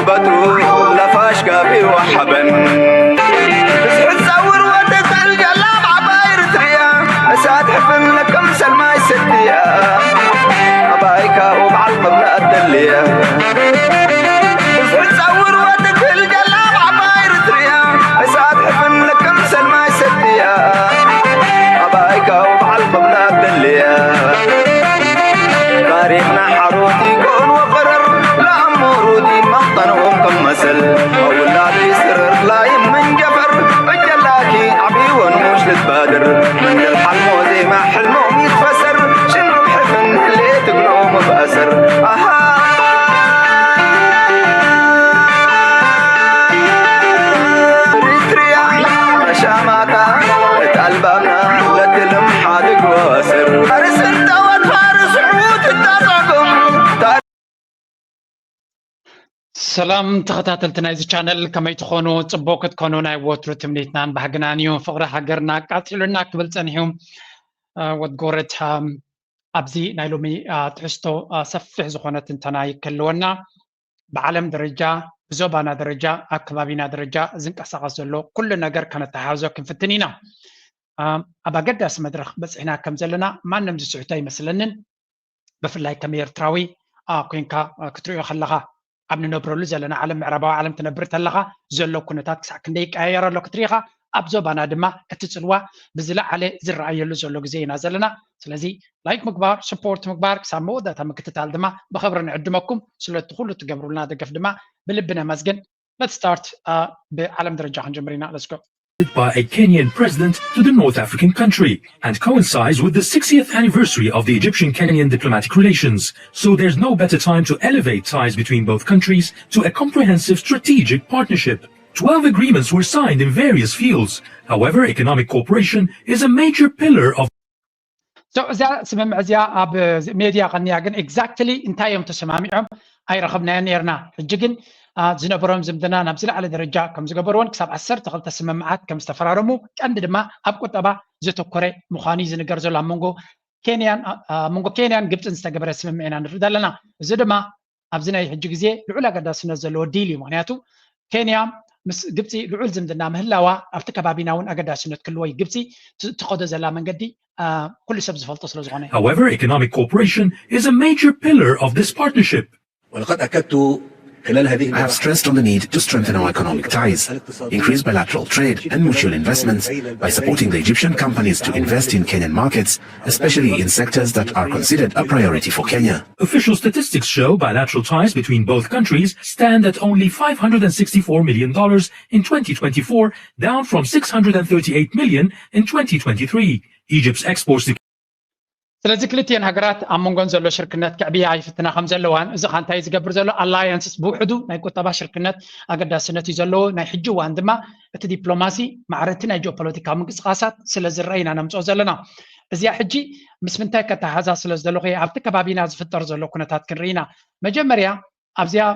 በትሩ ለፋሽ ጋቢዋ ሓበን ብዝሕት ጸውር ወዲ ትኽእል ጀላብ ዓባይ ርትርያ እሳት ሕፍን ለከም ሰልማይ ሰድያ ኣባይ ካብኡ በዓል ቅብላ ኣደልያ ብዝሕት ጸውር ወዲ ትኽእል ጀላብ ዓባይ ርትርያ እሳት ሕፍን ለከም ሰልማይ ሰድያ ኣባይ ካብኡ በዓል ቅብላ ኣደልያ ታሪኽና ሓሮት ይኮን ወፈረር ለኣሞሩዲ መኽጠንኦም ከም መሰል ኣውላዲ ስርር ላይ መንጀፈር እጀላኪ ዓብይወን ሙሽ ልትባድር መንደል ሓልሞ ዜማ ሕልሞም ይትፈሰር ሽንሩብ ሕፍን ህሌ ትግኖ መብኣሰር ኣሃ ሪትሪያ ሻማታ እታ ኣልባምና ለትልም ሓድግ ወስር ፋርስ እንተወት ፋርስ ሑት እታጻጎም ሰላም ተኸታተልቲ ናይዚ ቻነል ከመይ ትኾኑ? ጽቡቅ ክትኮኑ ናይ ወትሩ ትምኒትናን ባህግናን እዩ። ፍቕሪ ሃገርና ኣቃጺሉና ክብል ጸኒሑ። ወድጎረት ኣብዚ ናይ ሎሚ ትሕዝቶ ሰፊሕ ዝኾነ ትንተና ይክልወና። ብዓለም ደረጃ፣ ብዞባና ደረጃ፣ ኣብ ከባቢና ደረጃ ዝንቀሳቐስ ዘሎ ኩሉ ነገር ከነተሓሕዞ ክንፍትን ኢና። ኣብ ኣገዳሲ መድረኽ በፂሕና ከም ዘለና ማንም ዝስሕቶ ኣይመስለንን። ብፍላይ ከም ኤርትራዊ ኮይንካ ክትሪኦ ከለኻ ኣብ ንነብረሉ ዘለና ዓለም ምዕራባዊ ዓለም ትነብር ተለኻ ዘሎ ኩነታት ክሳዕ ክንደይ ይቀያየር ኣሎ ክትሪኢኻ ኣብ ዞባና ድማ እቲ ፅልዋ ብዝለዓለ ዝረኣየሉ ዘሎ ግዜ ኢና ዘለና ስለዚ ላይክ ምግባር ስፖርት ምግባር ክሳብ መወዳእታ ምክትታል ድማ ብኽብሪ ንዕድመኩም ስለቲ ኩሉ ትገብሩልና ደገፍ ድማ ብልቢ ነመስግን let's start ብዓለም ደረጃ ክንጀምር ኢና let's go by a Kenyan president to the North African country and coincides with the sixtieth anniversary of the Egyptian Kenyan diplomatic relations. So there's no better time to elevate ties between both countries to a comprehensive strategic partnership. Twelve agreements were signed in various fields. However, economic cooperation is a major pillar of እዚኣ ስምምዕ እዚኣ ኣብ ሜድያ ቀኒያ ግን exactly እንታይ እዮም ተሰማሚዖም ኣይረኸብናዮ ነርና ሕጂ ግን ዝነበሮም ዝምድና ናብ ዝለዓለ ደረጃ ከም ዝገበርዎን ክሳብ ዓሰርተ ክልተ ስምምዓት ከም ዝተፈራረሙ ቀንዲ ድማ ኣብ ቁጠባ ዘተኮረ ምዃኑ እዩ ዝንገር ዘሎ ኣብ መንጎ ኬንያን ኣብ መንጎ ኬንያን ግብፅን ዝተገበረ ስምምዕ ኢና ንርኢ ዘለና እዚ ድማ ኣብዚ ናይ ሕጂ ግዜ ልዑል ኣገዳስነት ዘለዎ ዲል እዩ ምክንያቱ ኬንያ ምስ ግብፂ ልዑል ዝምድና ምህላዋ ኣብቲ ከባቢና እውን ኣገዳስነት ክልዎ እዩ ግብፂ ትኸዶ ዘላ መንገዲ ኩሉ ሰብ ዝፈልጦ ስለ ዝኾነ However, economic cooperation is a major pillar of this partnership. ولقد أكدت خلال هذه I have stressed on the need to strengthen our economic ties, increase bilateral trade and mutual investments by supporting the Egyptian companies to invest in Kenyan markets, especially in sectors that are considered a priority for Kenya. Official statistics show bilateral ties between both countries stand at only five hundred sixty-four million dollars in twenty twenty-four, down from six hundred thirty-eight million in twenty twenty-three. Egypt's exports ስለዚ ክልቲኤን ሃገራት ኣብ መንጎን ዘሎ ሽርክነት ክዕብያ ይፍትና ከም ዘለዋን እዚ ካ እንታይ ዝገብር ዘሎ ኣላያንስስ ብውሕዱ ናይ ቁጠባ ሽርክነት ኣገዳስነት እዩ ዘለዎ ናይ ሕጂ እዋን ድማ እቲ ዲፕሎማሲ ማዕረቲ ናይ ጂኦፖለቲካዊ ምንቅስቃሳት ስለ ዝረአ ኢና ነምፅኦ ዘለና እዚኣ ሕጂ ምስ ምንታይ ከተሓዛ ስለ ዝደለኹ ኣብቲ ከባቢና ዝፍጠር ዘሎ ኩነታት ክንርኢ ኢና መጀመርያ ኣብዚኣ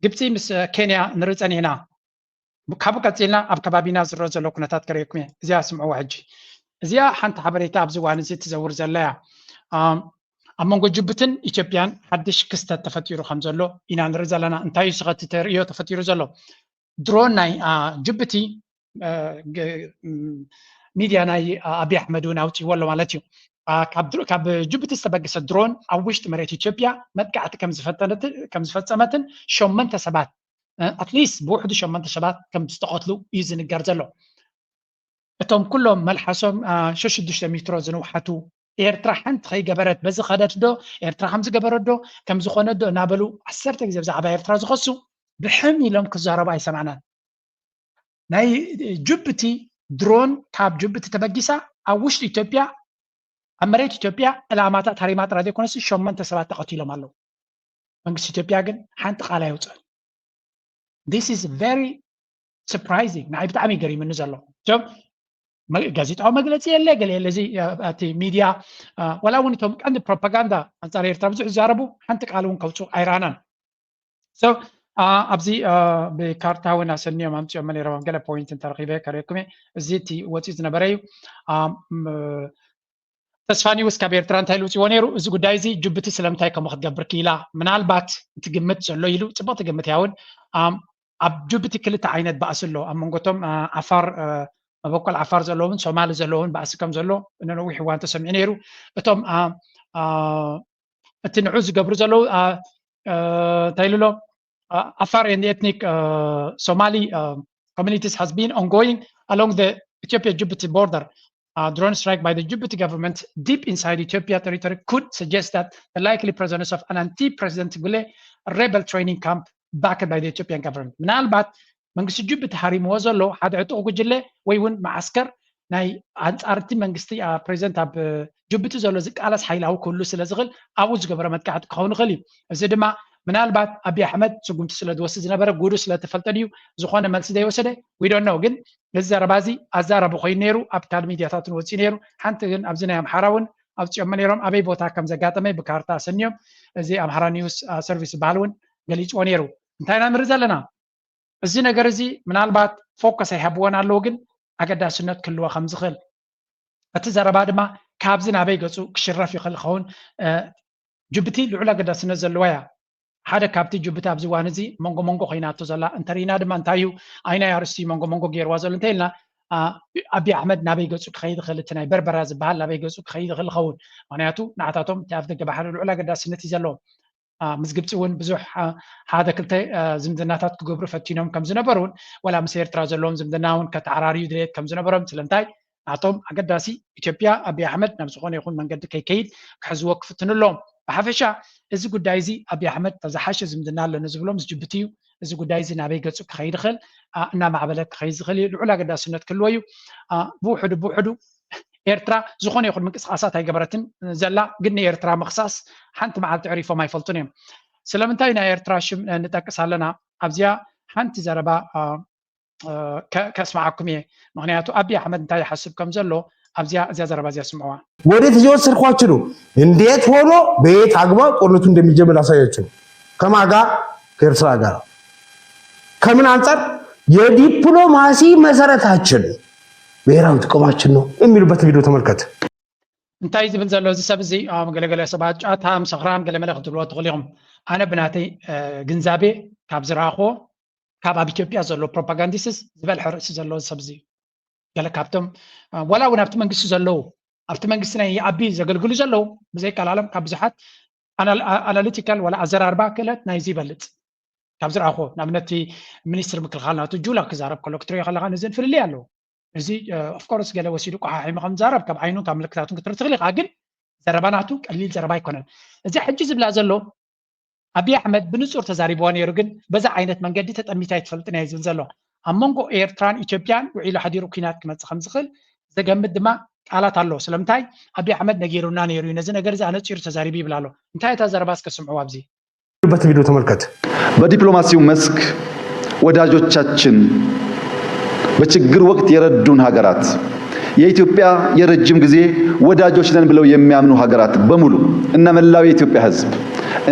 ግብፂ ምስ ኬንያ ንርኢ ፀኒሕና ካብኡ ቀፂልና ኣብ ከባቢና ዝረአ ዘሎ ኩነታት ከርእየኩም እየ እዚኣ ስምዕዋ ሕጂ እዚኣ ሓንቲ ሓበሬታ ኣብዚ እዋን እዚ ትዘውር ዘላ እያ ኣብ መንጎ ጅቡትን ኢትዮጵያን ሓድሽ ክስተት ተፈጢሩ ከም ዘሎ ኢና ንርኢ ዘለና እንታይ እዩ ስኸቲ ተርእዮ ተፈጢሩ ዘሎ ድሮን ናይ ጅቡቲ ሚድያ ናይ ኣብይ ኣሕመድ እውን ኣውፅዎ ኣሎ ማለት እዩ ካብ ጅቡቲ ዝተበገሰ ድሮን ኣብ ውሽጢ መሬት ኢትዮጵያ መጥቃዕቲ ከም ዝፈፀመትን ሸመንተ ሰባት ኣትሊስት ብውሕዱ ሸመንተ ሰባት ከም ዝተቐትሉ እዩ ዝንገር ዘሎ እቶም ኩሎም መልሓሶም ሸሽዱሽተ ሚትሮ ዝንውሓቱ ኤርትራ ሓንቲ ከይገበረት በዚ ከደት ዶ ኤርትራ ከም ዝገበረት ዶ ከም ዝኾነ ዶ እናበሉ ዓሰርተ ግዜ ብዛዕባ ኤርትራ ዝኸሱ ብሕም ኢሎም ክዛረቡ ኣይሰማዕናን ናይ ጅቡቲ ድሮን ካብ ጅቡቲ ተበጊሳ ኣብ ውሽጢ ኢትዮጵያ ኣብ መሬት ኢትዮጵያ ዕላማታት ሃሪማ ጥራ ዘይኮነስ ሸመንተ ሰባት ተቐቲሎም ኣለዉ መንግስቲ ኢትዮጵያ ግን ሓንቲ ቃል ኣይውፅእን this is very surprising ንዓይ ብጣዕሚ ገሪምኒ ዘሎ ጋዜጣዊ መግለፂ የለ ገለ የለ እዚ እቲ ሚድያ ዋላ እውን እቶም ቀንዲ ፕሮፓጋንዳ ኣንፃር ኤርትራ ብዙሕ ዝዛረቡ ሓንቲ ቃል እውን ከውፁ ኣይረኣናን so ኣብዚ ብካርታ እውን ኣሰኒዮም ኣምፅኦም ነይሮም ኣብ ገለ point እንተረኪበ ከርእየኩም እየ እዚ እቲ ወፂኡ ዝነበረ እዩ ተስፋ ኒውስ ካብ ኤርትራ እንታይ ኢሉ ውፅዎ ነይሩ? እዚ ጉዳይ እዚ ጅቡቲ ስለምንታይ ከምኡ ክትገብር ክኢላ? ምናልባት እቲ ግምት ዘሎ ኢሉ፣ ፅቡቕ ትግምት እያ እውን። ኣም፣ ኣብ ጅቡቲ ክልተ ዓይነት ባእሲ ኣሎ። ኣብ መንጎቶም፣ አ፣ ዓፋር፣ አ፣ መበቆል ዓፋር ዘለውን ሶማሊ ዘለውን ባእሲ ከም ዘሎ ንነዊሕ እዋን ተሰሚዑ ነይሩ። እቶም፣ አ፣ አ፣ እቲ ንዑ ዝገብሩ ዘለዉ፣ አ፣ አ፣ እንታይ ኢሉ ኣሎ? Uh, Afar and ethnic, uh, Somali, uh, communities has been ongoing along the Ethiopia-Djibouti border. Uh, drone strike by the Djibouti government deep inside Ethiopia territory could suggest that the likely presence of an anti-President Gule rebel training camp backed by the Ethiopian government. ምናልባት መንግስቲ ጅቡቲ ሃሪምዎ ዘሎ ሓደ ዕጡቕ ጉጅለ ወይ እውን መዓስከር ናይ ኣንጻርቲ መንግስቲ፣ አ፣ ፕሬዚደንት ኣብ ጅቡቲ ዘሎ ዝቃለስ ሓይላዊ ክህሉ ስለ ዝኽእል ኣብኡ ዝገበረ መጥቃዕቲ ክኸውን ይኽእል እዩ። እዚ ድማ ምናልባት ኣብይ ኣሕመድ ስጉምቲ ስለ ዝወስድ ዝነበረ ጉዱ ስለ ተፈልጠ ድዩ ዝኾነ መልሲ ዘይወሰደ? We don't know። ግን እዚ ዘረባ እዚ ኣዛራቢ ኮይኑ ነይሩ፣ ኣብ ካልእ ሚድያታት እውን ወፂኡ ነይሩ። ሓንቲ ግን ኣብዚ ናይ ኣምሓራ እውን ኣውፂኦሞ ነይሮም፣ ኣበይ ቦታ ከም ዘጋጠመ ብካርታ ኣሰንዮም፣ እዚ ኣምሓራ ኒውስ፣ አ፣ ሰርቪስ ዝበሃል እውን ገሊፅዎ ነይሩ። እንታይ ኢና ንርኢ ዘለና? እዚ ነገር እዚ ምናልባት ፎከስ ኣይሃብዎን ኣለዉ፣ ግን ኣገዳስነት ክህልዎ ከም ዝኽእል እቲ ዘረባ ድማ ካብዚ ናበይ ገፁ ክሽረፍ ይኽእል ይኸውን? እ፣ ጅቡቲ ልዑል ኣገዳስነት ዘለዋ እያ። ሓደ ካብቲ ጅቡቲ ኣብዚ እዋን እዚ መንጎ መንጎ ኮይናቶ ዘላ እንተርኢና ድማ እንታይ እዩ፣ ኣይናይ ኣርእስቲ መንጎ መንጎ ገይርዋ ዘሎ እንተኢልና፣ አ፣ ኣብይ ኣሕመድ ናበይ ገፁ ክኸይድ ይኽእል፣ እቲ ናይ በርበራ ዝበሃል ናበይ ገፁ ክኸይድ ይኽእል ይኸውን? ምኽንያቱ ንዓታቶም እቲ ኣፍ ደገ ባሕሪ ልዑል ኣገዳስነት እዩ ዘለዎም። አ፣ ምስ ግብፂ እውን ብዙሕ፣ አ፣ ሓደ ክልተ፣ አ፣ ዝምድናታት ክገብሩ ፈቲኖም ከም ዝነበሩን፣ ወላ ምስ ኤርትራ ዘለዎም ዝምድና እውን ከተዓራርዩ ድሌት ከም ዝነበሮም፣ ስለምንታይ ናቶም ኣገዳሲ ኢትዮጵያ ኣብይ ኣሕመድ ናብ ዝኾነ ይኹን መንገዲ ከይከይድ ክሕዝዎ ክፍትኑ ኣለዎም። ብሓፈሻ እዚ ጉዳይ እዚ ኣብይ ኣሕመድ ዝሓሸ ዝምድና ኣለኒ ዝብሎ ምስ ጅቡቲ እዩ። እዚ ጉዳይ እዚ ናበይ ገፁ ክኸይድ ይኽእል፣ አ፣ እናማዕበለ ክኸይድ ዝኽእል እዩ። ልዑል ኣገዳስነት ክህልዎ እዩ። አ፣ ብውሕዱ ብውሕዱ ኤርትራ ዝኾነ ይኹን ምንቅስቃሳት ኣይገበረትን ዘላ፣ ግን ንኤርትራ ምኽሳስ ሓንቲ መዓልቲ ዕሪፎም ኣይፈልጡን እዮም። ስለምንታይ ናይ ኤርትራ ሽም፣ እ፣ ንጠቅስ ኣለና? ኣብዚኣ ሓንቲ ዘረባ፣ እ፣ እ፣ ከ-፣ ከስምዓኩም እየ። ምኽንያቱ ኣብይ ኣሕመድ እንታይ ይሓስብ ከም ዘሎ ኣብዚኣ፣ እዚኣ ዘረባ እዚኣ ስምዕዋ። ወዴት እየወሰድኳችሁ ነው? እንዴት ሆኖ በየት አግባብ ጦርነቱ እንደሚጀምር ላሳያችሁ ነው። ከማን ጋር? ከኤርትራ ጋር። ከምን አንጻር? የዲፕሎማሲ መሰረታችን ብሔራዊ ጥቅማችን ነው የሚሉበት ቪዲዮ ተመልከት። እንታይ ዝብል ዘሎ እዚ ሰብ እዚ? ኣም፣ ገለገለ ሰባት ጫታም፣ ሰኽራም፣ ገለመለ ክትብልዎ ትኽእሉ ኢኹም። ኣነ ብናተይ፣ እ፣ ግንዛቤ ካብ ዝረኣኽዎ፣ ካብ ኣብ ኢትዮጵያ ዘሎ ፕሮፓጋንዲስትስ ዝበልሐ ርእሲ ዘለዎ ሰብ እዚ እዩ። ገለ ካብቶም፣ እ፣ ዋላ እውን ኣብቲ መንግስቲ ዘለዉ፣ ኣብቲ መንግስቲ ናይ ኣቢ ዘገልግሉ ዘለዉ፣ ብዘይቀላሎም ካብ ብዙሓት ኣናል-፣ ኣ-፣ ኣናሊቲካል ዋላ ኣዘራርባ ክእለት ናይዚ ይበልጽ። ካብ ዝረኣኽዎ፣ ንኣብነት እቲ ሚኒስትሪ ምክልኻል ናቱ ጁላ ክዛረብ ከሎ ክትሪኦ ከለኻ፣ ነዚን ፍልልይ ኣለዎ። እዚ፣ እ፣ ኦፍኮርስ ገለ ወሲዱ ቆሓሒሙ ከም ዝዛረብ ካብ ዓይኑን ካብ ምልክታቱን ክትርኢ ትኽእል ኢኻ። ግን ዘረባ ናቱ ቀሊል ዘረባ ኣይኮነን። እዚ ሕጂ ዝብላ ዘሎ ኣብይ ኣሕመድ ብንጹር ተዛሪብዋ ነይሩ፣ ግን በዛ ዓይነት መንገዲ ተጠሚታ ኣይትፈልጥን እያ ዝብል ዘሎ። ኣብ መንጎ ኤርትራን ኢትዮጵያን ውዒሉ ሓዲሩ ኲናት ክመጽእ ከም ዝኽእል ዘገምት ድማ ቃላት ኣሎ። ስለምንታይ ኣብይ ኣሕመድ ነጊሩና ነይሩ እዩ፣ ነዚ ነገር እዚ ኣነጺሩ ተዛሪቡ ይብል ኣሎ። እንታይ እታ ዘረባ እስከ ስምዕዋ ኣብዚ። በት ቪዲዮ ተመልከት። በዲፕሎማሲው መስክ ወዳጆቻችን፣ በችግር ወቅት የረዱን ሀገራት፣ የኢትዮጵያ የረጅም ጊዜ ወዳጆች ነን ብለው የሚያምኑ ሀገራት በሙሉ እና መላው የኢትዮጵያ ሕዝብ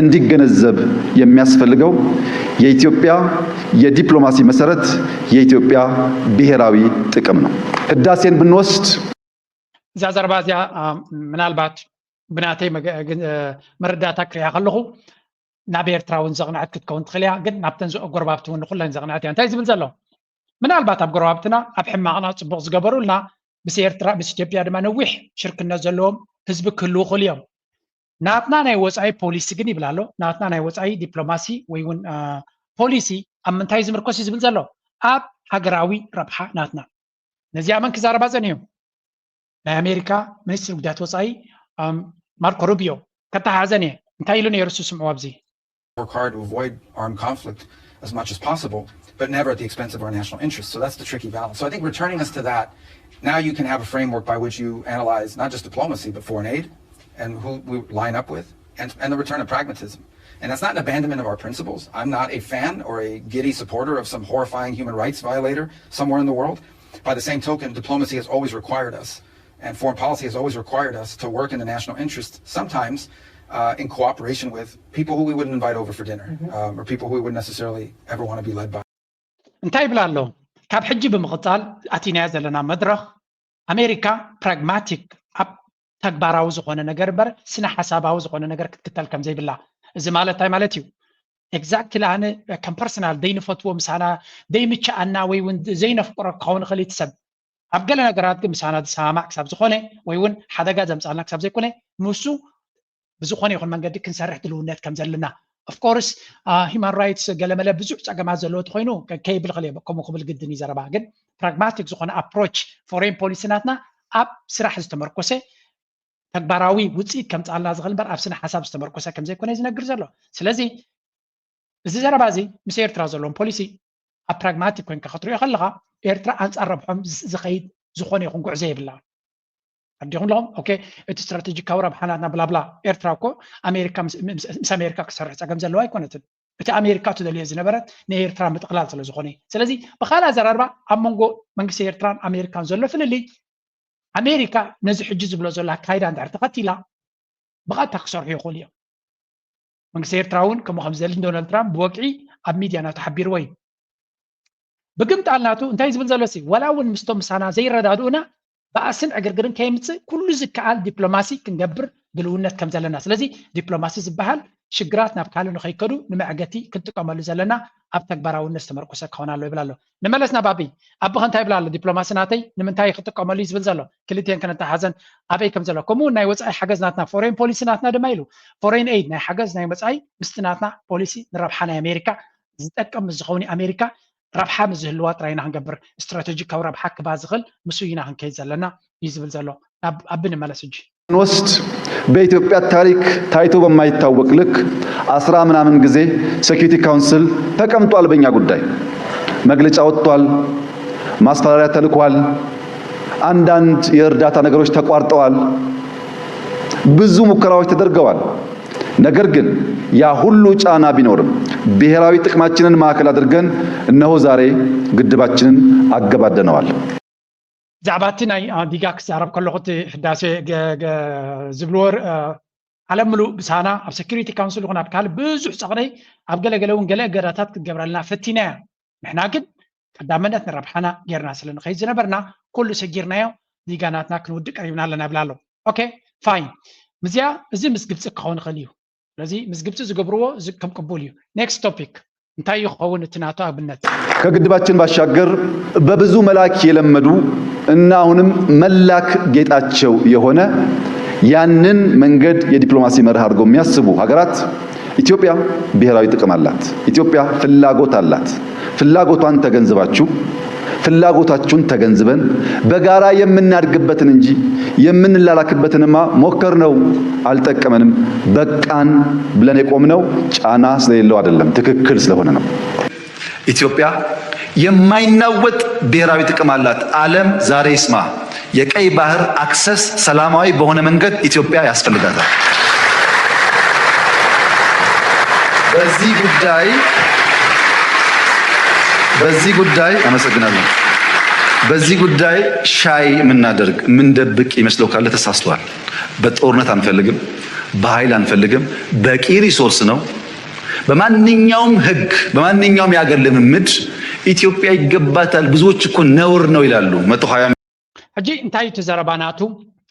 እንዲገነዘብ የሚያስፈልገው የኢትዮጵያ የዲፕሎማሲ መሰረት የኢትዮጵያ ብሔራዊ ጥቅም ነው። ህዳሴን ብንወስድ እዛ ዘረባ እዚኣ፣ አ፣ ምናልባት ብናተይ መገ-፣ ግን፣ እ፣ መረዳእታ ክሪኣ ከለኹ ናብ ኤርትራ እውን ዘቕንዐት ክትከውን ትኽእል እያ፣ ግን ናብተን ዝ-፣ ጎረባብቲ እውን ንኹለን ዘቕንዐት እያ። እንታይ ዝብል ዘሎ? ምናልባት ኣብ ጎረባብትና ኣብ ሕማቕና ጽቡቕ ዝገበሩልና ምስ ኤርትራ፣ ምስ ኢትዮጵያ ድማ ነዊሕ ሽርክነት ዘለዎም ህዝቢ ክህልዉ ይኽእሉ እዮም። ናትና ናይ ወጻኢ ፖሊሲ ግን ይብል ኣሎ። ናትና ናይ ወጻኢ ዲፕሎማሲ ወይ እውን፣ አ፣ ፖሊሲ ኣብ ምንታይ ዝምርኮስ እዩ ዝብል ዘሎ? ኣብ ሃገራዊ ረብሓ ናትና። ነዚኣ መን ክዛረባ ጸኒሑ? ናይ ኣሜሪካ ሚኒስትሪ ጉዳያት ወጻኢ፣ ኣም፣ ማርኮ ሩቢዮ። ከተሓሕዘን እየ። እንታይ ኢሉ ነይሩ እሱ? ስምዑ ኣብዚ። Work hard to avoid armed conflict as much as possible, but never at the expense of our national interests. So that's the tricky balance. So I think returning us to that, now you can have a framework by which you analyze not just diplomacy, but foreign aid and who we line up with, and, and the return of pragmatism. And that's not an abandonment of our principles. I'm not a fan or a giddy supporter of some horrifying human rights violator somewhere in the world. By the same token, diplomacy has always required us, and foreign policy has always required us to work in the national interest, sometimes uh, in cooperation with people who we wouldn't invite over for dinner, um, or people who we wouldn't necessarily ever want to be led by. እንታይ ይብል ኣሎ? ካብ ሕጂ ብምቕጻል ኣቲናያ ዘለና መድረኽ ኣሜሪካ ፕራግማቲክ ኣብ ተግባራዊ ዝኾነ ነገር እምበር ስነ ሓሳባዊ ዝኾነ ነገር ክትክተል ከም ዘይብላ። እዚ ማለት እንታይ ማለት እዩ? ኤግዛክትሊ ኣነ ከም ፐርሰናል ዘይንፈትዎ፣ ምሳና ዘይምችኣና ወይ እውን ዘይነፍቅሮ ክኸውን ይኽእል እቲ ሰብ። ኣብ ገለ ነገራት ግን ምሳና ዝሰማማዕ ክሳብ ዝኾነ ወይ እውን ሓደጋ ዘምፃልና ክሳብ ዘይኮነ፣ ንሱ ብዝኾነ ይኹን መንገዲ ክንሰርሕ ድልውነት ከም ዘለና። ኦፍኮርስ ሂማን ራይትስ ገለመለ ብዙሕ ፀገማት ዘለዎ ተኮይኑ ከይብል ክእል፣ ከምኡ ክብል ግድን እዩ ዘረባ። ግን ፕራግማቲክ ዝኾነ ኣፕሮች ፎሬን ፖሊሲ ናትና ኣብ ስራሕ ዝተመርኮሰ፣ ተግባራዊ ውፅኢት ከምፃልና ዝኽእል እምበር ኣብ ስነ ሓሳብ ዝተመርኮሰ ከም ዘይኮነ እዩ ዝነግር ዘሎ። ስለዚ እዚ ዘረባ እዚ ምስ ኤርትራ ዘለዎም ፖሊሲ ኣብ ፕራግማቲክ ኮይንካ ክትሪኦ ከለኻ፣ ኤርትራ ኣንፃር ረብሖም ዝ- ዝኸይድ ዝኾነ ይኹን ጉዕዞ የብላ። ኣዲኹም ኣለኹም? ኦኬ፣ እቲ ስትራቴጂካዊ ረብሓ ናትና ብላብላ። ኤርትራ እኮ ኣሜሪካ ምስ- ምስ ምስ ኣሜሪካ ክሰርሕ ፀገም ዘለዋ ኣይኮነትን። እቲ ኣሜሪካ ትደልዮ ዝነበረት ንኤርትራ ምጥቕላል ስለ ዝኾነ እዩ። ስለዚ ብኻልእ ኣዘራርባ ኣብ መንጎ መንግስቲ ኤርትራን ኣሜሪካን ዘሎ ፍልልይ፣ ኣሜሪካ ነዚ ሕጂ ዝብሎ ዘሎ ኣካይዳ እንድሕር ተኸቲላ ብቐጥታ ክሰርሑ ይኽእሉ እዮም። መንግስቲ ኤርትራ እውን ከምኡ ከም ዝደሊ ዶናልድ ትራምፕ ብወግዒ ኣብ ሚድያ ናቱ ሓቢርዎ እዩ። ብግምጣል ናቱ እንታይ ዝብል ዘሎ ሲ፣ ዋላ እውን ምስቶም ምሳና ዘይረዳድኡና ባእስን ዕግርግርን ከየምፅእ ኩሉ ዝከኣል ዲፕሎማሲ ክንገብር ድልውነት ከም ዘለና። ስለዚ ዲፕሎማሲ ዝበሃል ሽግራት ናብ ካልእ ንኸይከዱ ንመዕገቲ ክንጥቀመሉ ዘለና ኣብ ተግባራውነት ዝተመርኮሰ ክኸውን ኣለዎ ይብል ኣሎ። ንመለስ ናብ ኣቢ። ኣቢ ከ እንታይ ይብል ኣሎ? ዲፕሎማሲ ናተይ ንምንታይ ክጥቀመሉ እዩ ዝብል ዘሎ? ክልቲኤን ከነተሓዘን ኣበይ ከም ዘሎ፣ ከምኡ እውን ናይ ወፃኢ ሓገዝ ናትና፣ ፎሬን ፖሊሲ ናትና ድማ ኢሉ፣ ፎሬን ኤይድ ናይ ሓገዝ ናይ ወፃኢ ምስቲ ናትና ፖሊሲ ንረብሓ ናይ ኣሜሪካ ዝጠቅም ምስ ዝኸውን ኣሜሪካ ረብሓ ምስ ዝህልዋ ጥራይ ኢና ክንገብር፣ ስትራቴጂካዊ ረብሓ ክባ ዝኽእል ምስ ኢና ክንከይድ ዘለና እዩ ዝብል ዘሎ። ናብ ኣቢ ንመለስ ሕጂ። ስንወስድ በኢትዮጵያ ታሪክ ታይቶ በማይታወቅ ልክ አስራ ምናምን ጊዜ ሴኩሪቲ ካውንስል ተቀምጧል። በእኛ ጉዳይ መግለጫ ወጥቷል፣ ማስፈራሪያ ተልኳል፣ አንዳንድ የእርዳታ ነገሮች ተቋርጠዋል፣ ብዙ ሙከራዎች ተደርገዋል። ነገር ግን ያ ሁሉ ጫና ቢኖርም ብሔራዊ ጥቅማችንን ማዕከል አድርገን እነሆ ዛሬ ግድባችንን አገባደነዋል። ብዛዕባ እቲ ናይ ዲጋ ክዛረብ ከለኹ፣ እቲ ሕዳሴ ዝብልዎ ዓለም ምሉእ ብሳና ኣብ ሴኩሪቲ ካውንስል ይኹን ኣብ ካልእ ብዙሕ ጸቕጢ፣ ኣብ ገለገለ እውን ገለ እገዳታት ክትገብረልና ፈቲና እያ። ንሕና ግን ቀዳምነት ንረብሓና ጌርና ስለ ንኸይድ ዝነበርና ኩሉ ሰጊርናዮ፣ ዲጋ ናትና ክንውድእ ቀሪብና ኣለና ይብል ኣሎ። ኦኬ፣ ፋይን። ምስዚኣ እዚ ምስ ግብፂ ክኸውን ይኽእል እዩ። ስለዚ ምስ ግብፂ ዝገብርዎ እዚ ከም ቅቡል እዩ። ኔክስት ቶፒክ እንታይ እዩ ክኸውን እቲ ናቱ ኣብነት? ከግድባችን ባሻገር በብዙ መላክ የለመዱ እና አሁንም መላክ ጌጣቸው የሆነ ያንን መንገድ የዲፕሎማሲ መርህ አድርገው የሚያስቡ ሀገራት ኢትዮጵያ ብሔራዊ ጥቅም አላት። ኢትዮጵያ ፍላጎት አላት። ፍላጎቷን ተገንዝባችሁ ፍላጎታችሁን ተገንዝበን በጋራ የምናድግበትን እንጂ የምንላላክበትንማ ሞከርነው አልጠቀመንም በቃን ብለን የቆምነው ጫና ስለሌለው አይደለም፣ ትክክል ስለሆነ ነው። ኢትዮጵያ የማይናወጥ ብሔራዊ ጥቅም አላት። ዓለም ዛሬ ይስማ። የቀይ ባህር አክሰስ ሰላማዊ በሆነ መንገድ ኢትዮጵያ ያስፈልጋታል። በዚህ ጉዳይ በዚህ ጉዳይ አመሰግናለሁ። በዚህ ጉዳይ ሻይ የምናደርግ የምንደብቅ ይመስለው ካለ ተሳስቷል። በጦርነት አንፈልግም፣ በኃይል አንፈልግም። በቂ ሪሶርስ ነው። በማንኛውም ህግ፣ በማንኛውም የሀገር ልምምድ ኢትዮጵያ ይገባታል። ብዙዎች እኮ ነውር ነው ይላሉ። መቶ ሀያ ሕጂ እንታይ እዩ እቲ ዘረባ ናቱ?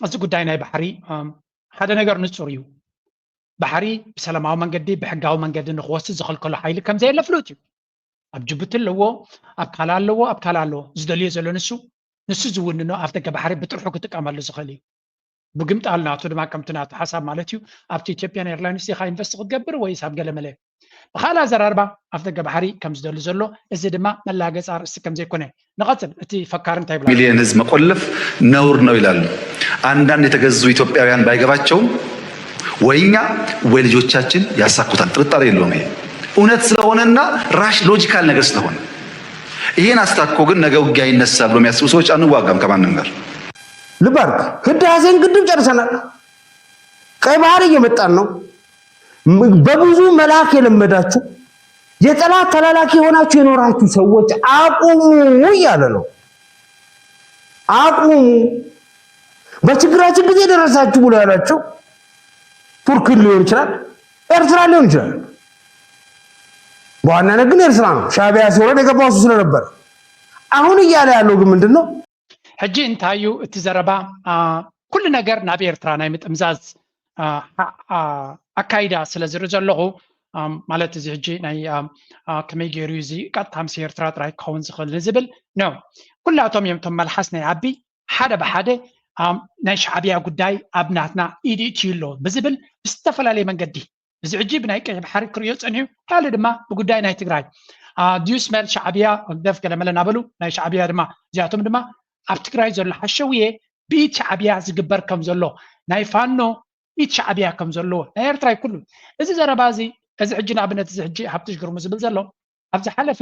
እዚ ጉዳይ ናይ ባሕሪ ሓደ ነገር ንጹር እዩ። ባሕሪ ብሰላማዊ መንገዲ ብሕጋዊ መንገዲ ንክወስድ ዝኸልከሎ ሓይሊ ከም ዘየለ ፍሉጥ እዩ። ኣብ ጅቡቲ ኣለዎ፣ ኣብ ካልእ ኣለዎ፣ ኣብ ካልእ ኣለዎ። ዝደልዮ ዘሎ ንሱ ንሱ ዝውንኖ ኣፍ ደገ ባሕሪ ብጥርሑ ክጥቀመሉ ዝኽእል እዩ። ብግምጣል ናቱ ድማ ከምቲ ናቱ ሓሳብ ማለት እዩ ኣብቲ ኢትዮጵያን ኤርላይንስ ኢኻ ኢንቨስት ክትገብር ወይስ ኣብ ገለ መለ ብኻልእ ኣዘራርባ ኣፍደገ ባሕሪ ከም ዝደሊ ዘሎ፣ እዚ ድማ መላገፂ ኣርእስቲ ከም ዘይኮነ። ንቐፅል፣ እቲ ፈካሪ እንታይ ይብላ? ሚሊዮን ህዝብ መቆለፍ ነውር ነው ይላሉ። አንዳንድ የተገዙ ኢትዮጵያውያን ባይገባቸውም ወይ እኛ ወይ ልጆቻችን ያሳኩታል፣ ጥርጣሬ የለውም። ይሄ እውነት ስለሆነና ራሽ ሎጂካል ነገር ስለሆነ ይሄን አስታኮ ግን ነገ ውጊያ ይነሳ ብሎ የሚያስቡ ሰዎች አንዋጋም ከማንም ጋር። ልብ አድርግ፣ ህዳሴን ግድብ ጨርሰናል። ቀይ ባህር እየመጣን ነው። በብዙ መልአክ የለመዳችሁ የጠላት ተላላኪ የሆናችሁ የኖራችሁ ሰዎች አቁሙ እያለ ነው። አቁሙ። በችግራችን ጊዜ ደረሳችሁ ብሎ ያላቸው ቱርክን ሊሆን ይችላል፣ ኤርትራ ሊሆን ይችላል። በዋናነት ግን ኤርትራ ነው። ሻዕቢያ ሲወረድ የገባው እሱ ስለነበር። አሁን እያለ ያለው ግን ምንድን ነው? ሕጂ እንታይ እዩ እቲ ዘረባ? ኩሉ ኩሉ ነገር ናብ ኤርትራ ናይ ምጥምዛዝ ኣካይዳ ስለ ዝርኢ ዘለኹ፣ ማለት እዚ ሕጂ ናይ ከመይ ገይሩ እዚ ቀጥታ ምስ ኤርትራ ጥራይ ክኸውን ዝኽእል ንዝብል ነው። ኩላቶም እዮም እቶም መልሓስ ናይ ኣቢ ሓደ ብሓደ ናይ ሻዕብያ ጉዳይ ኣብ ናትና ኢድ ይእትዩ ኣሎ ብዝብል ብዝተፈላለየ መንገዲ፣ እዚ ሕጂ ብናይ ቀይሕ ባሕሪ ክርእዮ ጸኒሑ፣ ካልእ ድማ ብጉዳይ ናይ ትግራይ ዲዩ ስመል ሻዕብያ ህግደፍ ገለመለ እናበሉ ናይ ሻዕብያ ድማ እዚኣቶም ድማ ኣብ ትግራይ ዘሎ ሓሸውየ ብኢድ ሻዕብያ ዝግበር ከም ዘሎ፣ ናይ ፋኖ ኢድ ሻዕብያ ከም ዘለዎ ናይ ኤርትራ ይኩሉ። እዚ ዘረባ እዚ እዚ ሕጂ ንኣብነት እዚ ሕጂ ሃብትሽ ግርሙ ዝብል ዘሎ ኣብ ዝሓለፈ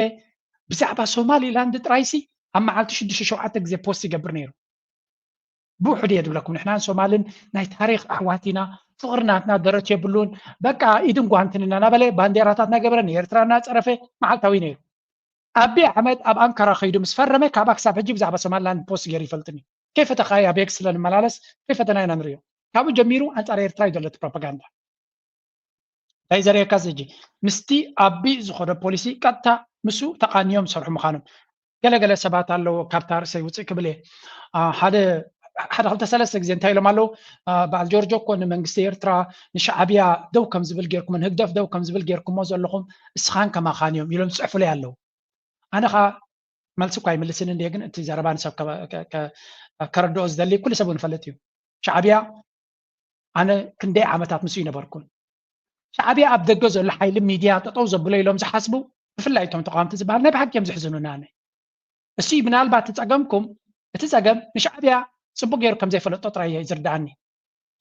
ብዛዕባ ሶማሊላንድ ጥራይሲ ኣብ መዓልቲ ሽዱሽተ ሸውዓተ ግዜ ፖስት ይገብር ነይሩ። ብውሕድ እየ ዝብለኩም፣ ንሕናን ሶማልን ናይ ታሪክ ኣሕዋት ኢና፣ ፍቅሪ ናትና ደረት የብሉን፣ በቃ ኢድን ጓንትን እናበለ ባንዴራታት እናገበረ ንኤርትራ እናፀረፈ መዓልታዊ ነይሩ። ኣቢ ኣሕመድ ኣብ ኣንካራ ከይዱ ምስ ፈረመ ካባ ክሳብ ሕጂ ብዛዕባ ሶማሊላንድ ፖስት ገይሩ ይፈልጥን እዩ። ከይፈተኻዮ ኣብ ኤክስ ስለንመላለስ ከይፈተና ኢና ንሪኦ። ካብኡ ጀሚሩ ኣንፃር ኤርትራ እዩ ዘሎ እቲ ፕሮፓጋንዳ። እንታይ ዘርእየካ እዚ ሕጂ ምስቲ ኣቢ ዝኾነ ፖሊሲ ቀጥታ ምስኡ ተቃንዮም ዝሰርሑ ምዃኖም። ገለገለ ሰባት ኣለዎ ካብታ ርእሰይ ውፅእ ክብል እየ። ሓደ ሓደ ክልተ ሰለስተ ግዜ እንታይ ኢሎም ኣለዉ? በዓል ጆርጆ እኮ ንመንግስቲ ኤርትራ ንሻዕብያ ደው ከም ዝብል ጌርኩሞ ንህግደፍ ደው ከም ዝብል ጌርኩሞ ዘለኹም እስኻን ከማኻን እዮም ኢሎም ዝፅሕፉለይ ኣለዉ። ኣነ ኸዓ መልሲ እኳ ኣይምልስን እንድየ፣ ግን እቲ ዘረባ ንሰብ ከረድኦ ዝደሊ ኩሉ ሰብ ንፈልጥ እዩ። ሻዕብያ ኣነ ክንደይ ዓመታት ምስኡ ይነበርኩን። ሻዕብያ ኣብ ደገ ዘሎ ሓይሊ ሚድያ ጠጠው ዘብሎ ኢሎም ዝሓስቡ ብፍላይ እቶም ተቃወምቲ ዝበሃል ናይ ብሓቂ እዮም ዝሕዝኑና። ኣነ እሱ ምናልባት እቲ ጸገምኩም እቲ ጸገም ንሻዕብያ ጽቡቅ ገይሩ ከም ዘይፈለጦ ጥራይ እዩ ዝርድኣኒ።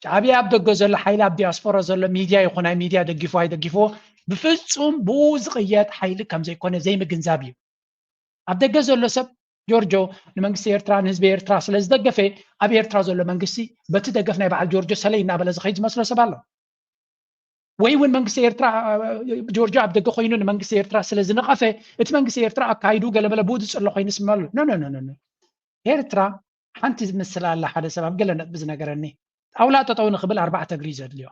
ሻዕብያ ኣብ ደገ ዘሎ ሓይሊ ኣብ ዲያስፖራ ዘሎ ሚድያ ይኹን ናይ ሚድያ ደጊፎ ኣይደጊፎ ብፍጹም ብኡ ዝቕየድ ሓይሊ ከም ዘይኮነ ዘይምግንዛብ እዩ። ኣብ ደገ ዘሎ ሰብ ጆርጆ ንመንግስቲ ኤርትራ ንህዝቢ ኤርትራ ስለ ዝደገፈ ኣብ ኤርትራ ዘሎ መንግስቲ በቲ ደገፍ ናይ በዓል ጆርጆ ሰለይ እናበለ ዝኸይድ ዝመስሎ ሰብ ኣሎ። ወይ እውን መንግስቲ ኤርትራ ጆርጆ ኣብ ደገ ኮይኑ ንመንግስቲ ኤርትራ ስለ ዝነቐፈ እቲ መንግስቲ ኤርትራ ኣካይዱ ገለመለ ብኡ ዝፅሎ ኮይኑ ስመሉ ኖ ኖ ኖ ኖ ኤርትራ ሓንቲ ዝምስል ኣላ። ሓደ ሰብ ኣብ ገለ ነጥቢ ዝነገረኒ ጣውላ ጠጠው ንክብል ኣርባዕተ እግሪ እዩ ዘድልዮ።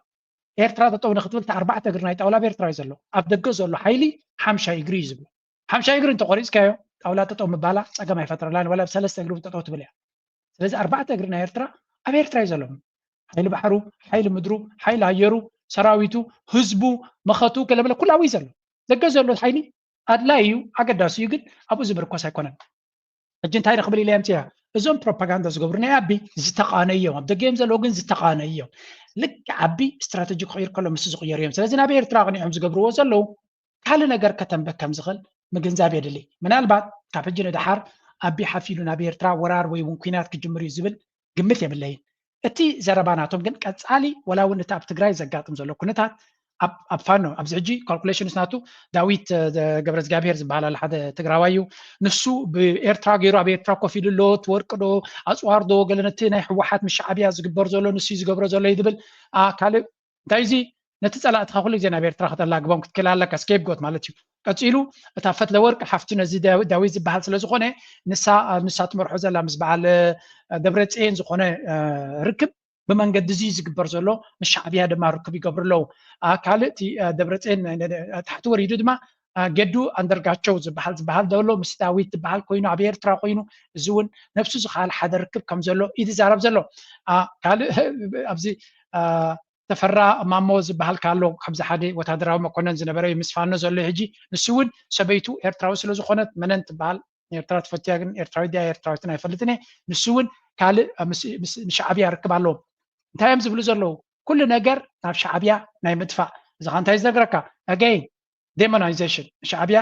ኤርትራ ጠጠው ንክትብል እቲ ኣርባዕተ እግሪ ናይ ጣውላ ኣብ ኤርትራ እዩ ዘሎ። ኣብ ደገ ዘሎ ሓይሊ ሓምሻይ እግሪ እዩ ዝብሎ። ሓምሻይ እግሪ እንተቆሪፅካዮ ጣውላ ጠጠው ምባላ ፀገም ኣይፈጥረላን። ዋላ ብሰለስተ እግሪ ጠጠው ትብል እያ። ስለዚ ኣርባዕተ እግሪ ናይ ኤርትራ ኣብ ኤርትራ እዩ ዘሎ። ሓይሊ ባሕሩ፣ ሓይሊ ምድሩ፣ ሓይሊ ኣየሩ፣ ሰራዊቱ፣ ህዝቡ፣ መኸቱ ገለመለ ኩሉ ኣብኡ እዩ ዘሎ። ደገ ዘሎ ሓይሊ ኣድላይ እዩ፣ ኣገዳሲ እዩ፣ ግን ኣብኡ ዝምርኮስ ኣይኮነን። ሕጂ እንታይ ንኽብል ኢለ የምፅያ እዞም ፕሮፓጋንዳ ዝገብሩ ናይ ኣቢ ዝተቃነ እዮም። ኣብ ደገ እዮም ዘለዉ ግን ዝተቃነ እዮም። ልክዕ ኣቢ ስትራተጂ ክቕይር ከሎ ምስ ዝቕየሩ እዮም። ስለዚ ናብ ኤርትራ ኣቕኒዖም ዝገብርዎ ዘለዉ ካልእ ነገር ከተንበ ከም ዝኽእል ምግንዛብ የድሊ። ምናልባት ካብ ሕጂ ንደሓር ኣቢ ሓፍ ኢሉ ናብ ኤርትራ ወራር ወይ እውን ኲናት ክጅምር እዩ ዝብል ግምት የብለይን። እቲ ዘረባ ናቶም ግን ቀጻሊ ወላ እውን እቲ ኣብ ትግራይ ዘጋጥም ዘሎ ኩነታት ኣብ ፋኖ ኣብዚ ሕጂ ካልኩሌሽንስ ናቱ ዳዊት ገብረ እግዚኣብሄር ዝበሃል ኣሎ ሓደ ትግራዋይ እዩ። ንሱ ብኤርትራ ገይሩ ኣብ ኤርትራ ኮፍ ኢሉ ኣሎ። እቲ ወርቂ ዶ ኣፅዋር ዶ ገለ ነቲ ናይ ህወሓት ምስ ሻዕብያ ዝግበር ዘሎ ንሱ ዝገብሮ ዘሎ እዩ ዝብል ካልእ እንታይ እዚ ነቲ ፀላእትኻ ኩሉ ግዜ ናብ ኤርትራ ከተላግቦም ክትክእል ኣለካ። ስኬፕጎት ማለት እዩ። ቀፂሉ እታ ፈትለ ወርቂ ሓፍቱ ነዚ ዳዊት ዝበሃል ስለ ዝኾነ ንሳ ንሳ ትመርሖ ዘላ ምስ በዓል ደብረ ፅኤን ዝኾነ ርክብ ብመንገዲ እዚ ዝግበር ዘሎ ምስ ሻዕብያ ድማ ርክብ ይገብሩ ኣለዉ። ካልእ እቲ ደብረ ፅኤን ታሕቲ ወሪዱ ድማ ገዱ ኣንደርጋቸው ዝበሃል ዝበሃል ዘሎ ምስ ዳዊት ዝበሃል ኮይኑ ኣብ ኤርትራ ኮይኑ እዚ እውን ነብሱ ዝኸኣል ሓደ ርክብ ከም ዘሎ እዩ ዝዛረብ ዘሎ። ካልእ ኣብዚ ተፈራ ማሞ ዝበሃል ካሎ ከምዚ ሓደ ወታደራዊ መኮነን ዝነበረ ምስ ፋኖ ዘሎ ሕጂ ንሱ እውን ሰበይቱ ኤርትራዊ ስለ ዝኾነት መነን ትበሃል ኤርትራ ትፈትያ ግን ኤርትራዊ ድያ ኤርትራዊትን ኣይፈልጥን እየ። ንሱ እውን ካልእ ንሻዕብያ ርክብ ኣለዎም። እንታይ እዮም ዝብሉ ዘለዉ? ኩሉ ነገር ናብ ሻዕብያ ናይ ምጥፋእ እዚ ኻ እንታይ ዝነግረካ ኣገይን ዴሞናይዜሽን ሻዕብያ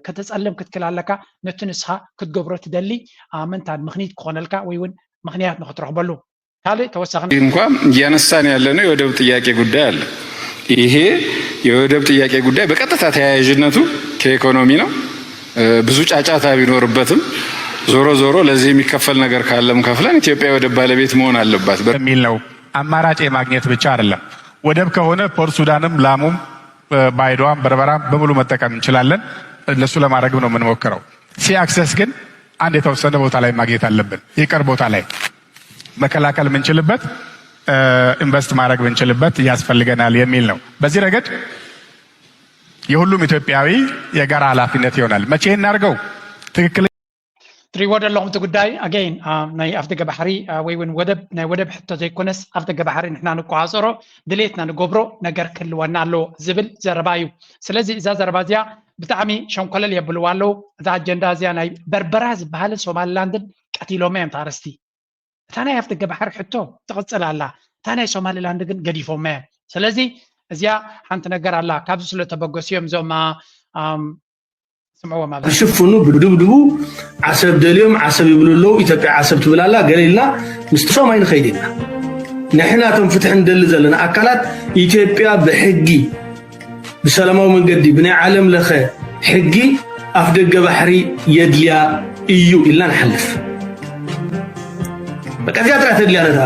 ከተፀልም ክትክል ኣለካ። ነቲ ንስኻ ክትገብሮ ትደሊ ኣመንታን ምኽኒት ክኾነልካ ወይ እውን ምኽንያት ንክትረኽበሉ ካልእ ተወሳኺ እንኳ እያነሳን ያለነው የወደብ ጥያቄ ጉዳይ አለ። ይሄ የወደብ ጥያቄ ጉዳይ በቀጥታ ተያያዥነቱ ከኢኮኖሚ ነው። ብዙ ጫጫታ ቢኖርበትም ዞሮ ዞሮ ለዚህ የሚከፈል ነገር ካለም ከፍለን ኢትዮጵያ የወደብ ባለቤት መሆን አለባት። የሚል ነው። አማራጭ የማግኘት ብቻ አይደለም። ወደብ ከሆነ ፖርት ሱዳንም ላሙም ባይዶዋም በርበራም በሙሉ መጠቀም እንችላለን። ለሱ ለማድረግም ነው የምንሞክረው። ሲ አክሰስ ግን አንድ የተወሰነ ቦታ ላይ ማግኘት አለብን። ይቅር ቦታ ላይ መከላከል የምንችልበት ኢንቨስት ማድረግ የምንችልበት ያስፈልገናል የሚል ነው። በዚህ ረገድ የሁሉም ኢትዮጵያዊ የጋራ ኃላፊነት ይሆናል። መቼ እናድርገው? ትክክል ትሪእዎ ዘለኹም እቲ ጉዳይ ኣገይን ናይ ኣፍደገ ባሕሪ ወይ እውን ወደብ ናይ ወደብ ሕቶ ዘይኮነስ ኣፍደገ ባሕሪ ንሕና ንቆፃፀሮ ድሌትና ንገብሮ ነገር ክህልወና ኣለዎ ዝብል ዘረባ እዩ። ስለዚ እዛ ዘረባ እዚኣ ብጣዕሚ ሸንኮለል የብልዋ ኣለዉ። እዛ ኣጀንዳ እዚኣ ናይ በርበራ ዝበሃልን ሶማሊላንድን ቀቲሎማ እዮም ታርስቲ። እታ ናይ ኣፍደገ ባሕሪ ሕቶ ትቕፅል ኣላ። እታ ናይ ሶማሊላንድ ግን ገዲፎማ እዮም። ስለዚ እዚኣ ሓንቲ ነገር ኣላ። ካብዚ ስለ ተበገሱ እዮም እዞም ስምዕዎ ማለት ሽፍኑ ብድብድቡ ዓሰብ ደልዮም ዓሰብ ይብሉ ኣለዉ። ኢትዮጵያ ዓሰብ ትብል ኣላ። ገለ ኢልና ምስቶም ኣይንኸይድ ኢና። ንሕና እቶም ፍትሒ ንደሊ ዘለና ኣካላት ኢትዮጵያ ብሕጊ ብሰላማዊ መንገዲ ብናይ ዓለም ለኸ ሕጊ ኣፍ ደገ ባሕሪ የድልያ እዩ ኢልና ንሓልፍ። በቃ እዚኣ ጥራይ ተድልያ ነታ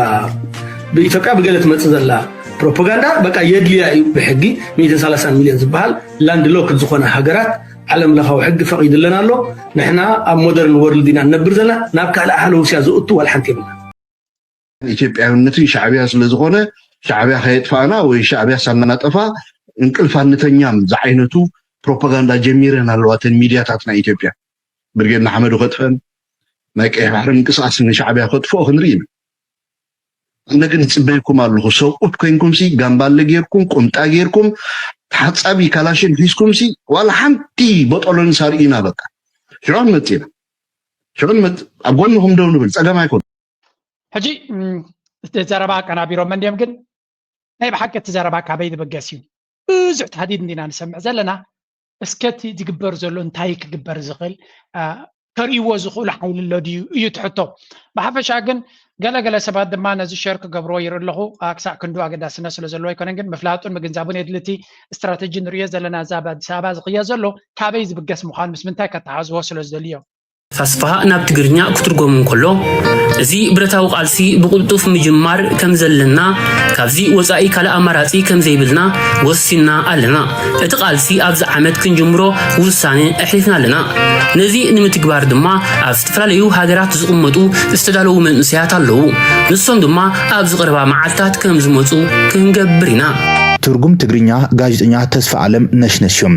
ብኢትዮጵያ ብገለ ትመፅእ ዘላ ፕሮፓጋንዳ በቃ የድልያ እዩ ብሕጊ ሚእትን ሰላሳን ሚልዮን ዝበሃል ላንድ ሎክድ ዝኾነ ሃገራት ዓለም ለኻዊ ሕጊ ፈቒድለን ኣሎ። ንሕና ኣብ ሞደርን ወርልድ ኢና ንነብር ዘለና ናብ ካልእ ሃለውስያ ዝእቱ ዋላ ሓንቲ የብልና። ኢትዮጵያዊነትን ሻዕብያ ስለዝኾነ ሻዕብያ ከየጥፋእና ወይ ሻዕብያ ሳናጠፋ እንቅልፍ ኣንተኛም ዝዓይነቱ ፕሮፓጋንዳ ጀሚረን ኣለዋ እተን ሚድያታት ናይ ኢትዮጵያ። ብርጌድ ንሓመዱ ከጥፈን ናይ ቀይሕ ባሕሪ ምንቅስቃስ ንሻዕብያ ከጥፍኦ ክንርኢ ኢና። ኣነ ግን ይፅበየኩም ኣለኹ ሰብኡት ኮይንኩም ሲ ጋምባለ ጌርኩም ቁምጣ ጌርኩም ተሓፃቢ ካላሽን ሒዝኩም ሲ ዋላ ሓንቲ ቦጦሎኒ ሳርኢና በቃ ሽዑ ንመፅእ ኢና ሽዑ ንመፅእ ኣብ ጎንኹም ደው ንብል ፀገም ኣይኮን ሕጂ እቲ ዘረባ ኣቀናቢሮም እንዲዮም ግን ናይ ብሓቂ እቲ ዘረባ ካበይ ዝብገስ እዩ ብዙሕ ታህዲድ እንዲና ንሰምዕ ዘለና እስከ እቲ ዝግበር ዘሎ እንታይ ክግበር ዝኽእል ከርእይዎ ዝኽእሉ ሓይሊ ኣሎ ድዩ እዩ እቲ ሕቶ። ብሓፈሻ ግን ገለገለ ሰባት ድማ ነዚ ሸር ክገብርዎ ይርኢ ኣለኹ። ክሳዕ ክንዱ ኣገዳስነት ስለ ዘለዎ ኣይኮነን፣ ግን ምፍላጡን ምግንዛቡን የድሊ። እቲ ስትራተጂ ንርእዮ ዘለና እዛ ኣብ ኣዲስ ኣበባ ዝቕየር ዘሎ ካበይ ዝብገስ ምዃኑ ምስ ምንታይ ከተሓዝዎ ስለ ዝደልዩ እዮም። ኣስፍሃ ናብ ትግርኛ ክትርጎም እንከሎ፣ እዚ ብረታዊ ቃልሲ ብቕልጡፍ ምጅማር ከም ዘለና፣ ካብዚ ወጻኢ ካልእ ኣማራጺ ከም ዘይብልና ወሲንና ኣለና። እቲ ቃልሲ ኣብዚ ዓመት ክንጅምሮ ውሳነ ኣሕሊፍና ኣለና። ነዚ ንምትግባር ድማ ኣብ ዝተፈላለዩ ሃገራት ዝቕመጡ ዝተዳለዉ መንእሰያት ኣለዉ። ንሶም ድማ ኣብዚ ቀረባ መዓልታት ከም ዝመጹ ክንገብር ኢና። ትርጉም ትግርኛ ጋዜጠኛ ተስፋኣለም ነሽነሽ እዩ።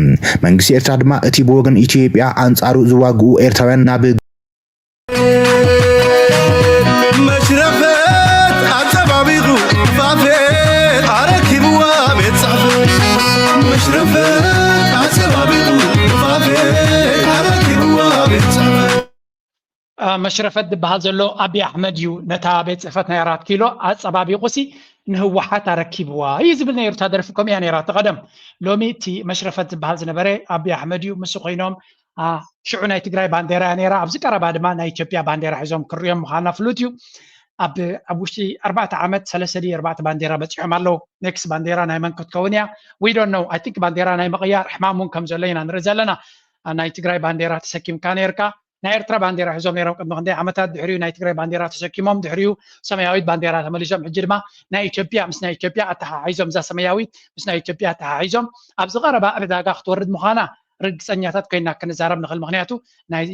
መንግስቲ ኤርትራ ድማ እቲ ብወገን ኢትዮጵያ ኣንጻሩ ዝዋግኡ ኤርትራውያን ናብ መሽረፈት ኣጸባቢቑ ፋፌ ኣረኪብዋ ቤት ጽሕፈት መሽረፈት ኣጸባቢቑ ፋፌ ኣረኪብዋ ቤት ጽሕፈት መሽረፈት ዝበሃል ዘሎ ኣቢ ኣሕመድ እዩ ነታ ቤት ፅሕፈት ናይ ኣራት ኪሎ ኣፀባቢቑ ሲ ንህወሓት ኣረኪብዋ እዩ ዝብል ነይሩ። እታ ደርፊ ከምኡ እያ ነይራ። እቲ ቀደም ሎሚ እቲ መሽረፈት ዝበሃል ዝነበረ ኣቢ ኣሕመድ እዩ። ምስ ኮይኖም ሽዑ ናይ ትግራይ ባንዴራ እያ ነይራ። ኣብዚ ቀረባ ድማ ናይ ኢትዮጵያ ባንዴራ ሒዞም ክርእዮም ምዃና ፍሉጥ እዩ። ኣብ ኣብ ውሽጢ ኣርባዕተ ዓመት ሰለስተ ድዩ ኣርባዕተ ባንዴራ በፂሖም ኣለዉ። ኔክስት ባንዴራ ናይ መን ክትከውን እያ? We don't know. I think ባንዴራ ናይ ምቕያር ሕማም እውን ከም ዘሎ ኢና ንርኢ ዘለና። ናይ ትግራይ ባንዴራ ተሰኪምካ ነይርካ ናይ ኤርትራ ባንዴራ ሒዞም ነይሮም ቅድሚ ክንደይ ዓመታት ድሕሪኡ ናይ ትግራይ ባንዴራ ተሰኪሞም ድሕሪኡ ሰማያዊት ባንዴራ ተመሊሶም ሕጂ ድማ ናይ ኢትዮጵያ ምስ ናይ ኢትዮጵያ ኣተሓሒዞም እዛ ሰማያዊት ምስ ናይ ኢትዮጵያ ኣተሓሒዞም ኣብዚ ቀረባ ዕዳጋ ክትወርድ ምዃና ርግፀኛታት ኮይና ክንዛረብ ንኽእል ምክንያቱ ናይ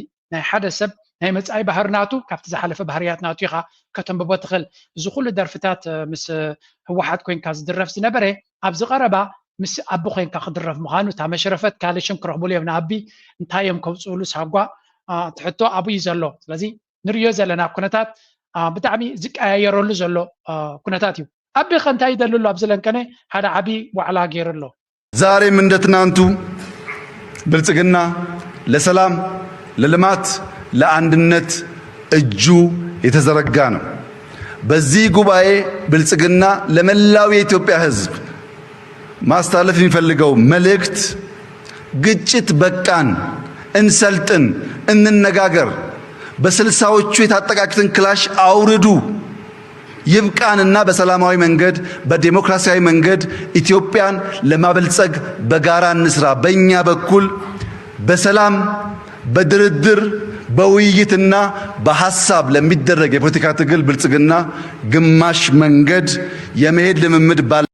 ሓደ ሰብ ናይ መፃኢ ባህሪ ናቱ ካብቲ ዝሓለፈ ባህርያት ናቱ ኢኻ ከተንብቦ ትኽእል እዚ ኩሉ ደርፍታት ምስ ህወሓት ኮይንካ ዝድረፍ ዝነበረ ኣብዚ ቀረባ ምስ ኣቢ ኮይንካ ክድረፍ ምዃኑ እታ መሽረፈት ካልእ ሽም ክረኽብሉ እዮም ንኣቢ እንታይ እዮም ከውፅእሉ ሳጓ ትሕቶ ኣብኡ እዩ ዘሎ ስለዚ ንርእዮ ዘለና ኩነታት ብጣዕሚ ዝቀያየረሉ ዘሎ ኩነታት እዩ ኣቢ ከ እንታይ ይደሊ ኣሎ ኣብዚ ለንቀነ ሓደ ዓቢ ዋዕላ ገይሩ ኣሎ ዛሬም እንደ ትናንቱ ብልጽግና ለሰላም ለልማት ለአንድነት እጁ የተዘረጋ ነው። በዚህ ጉባኤ ብልጽግና ለመላው የኢትዮጵያ ሕዝብ ማስተላለፍ የሚፈልገው መልእክት ግጭት በቃን፣ እንሰልጥን፣ እንነጋገር፣ በስልሳዎቹ የታጠቃችሁትን ክላሽ አውርዱ፣ ይብቃንና በሰላማዊ መንገድ በዴሞክራሲያዊ መንገድ ኢትዮጵያን ለማበልጸግ በጋራ እንስራ። በእኛ በኩል በሰላም በድርድር በውይይትና በሐሳብ ለሚደረግ የፖለቲካ ትግል ብልጽግና ግማሽ መንገድ የመሄድ ልምምድ ባለ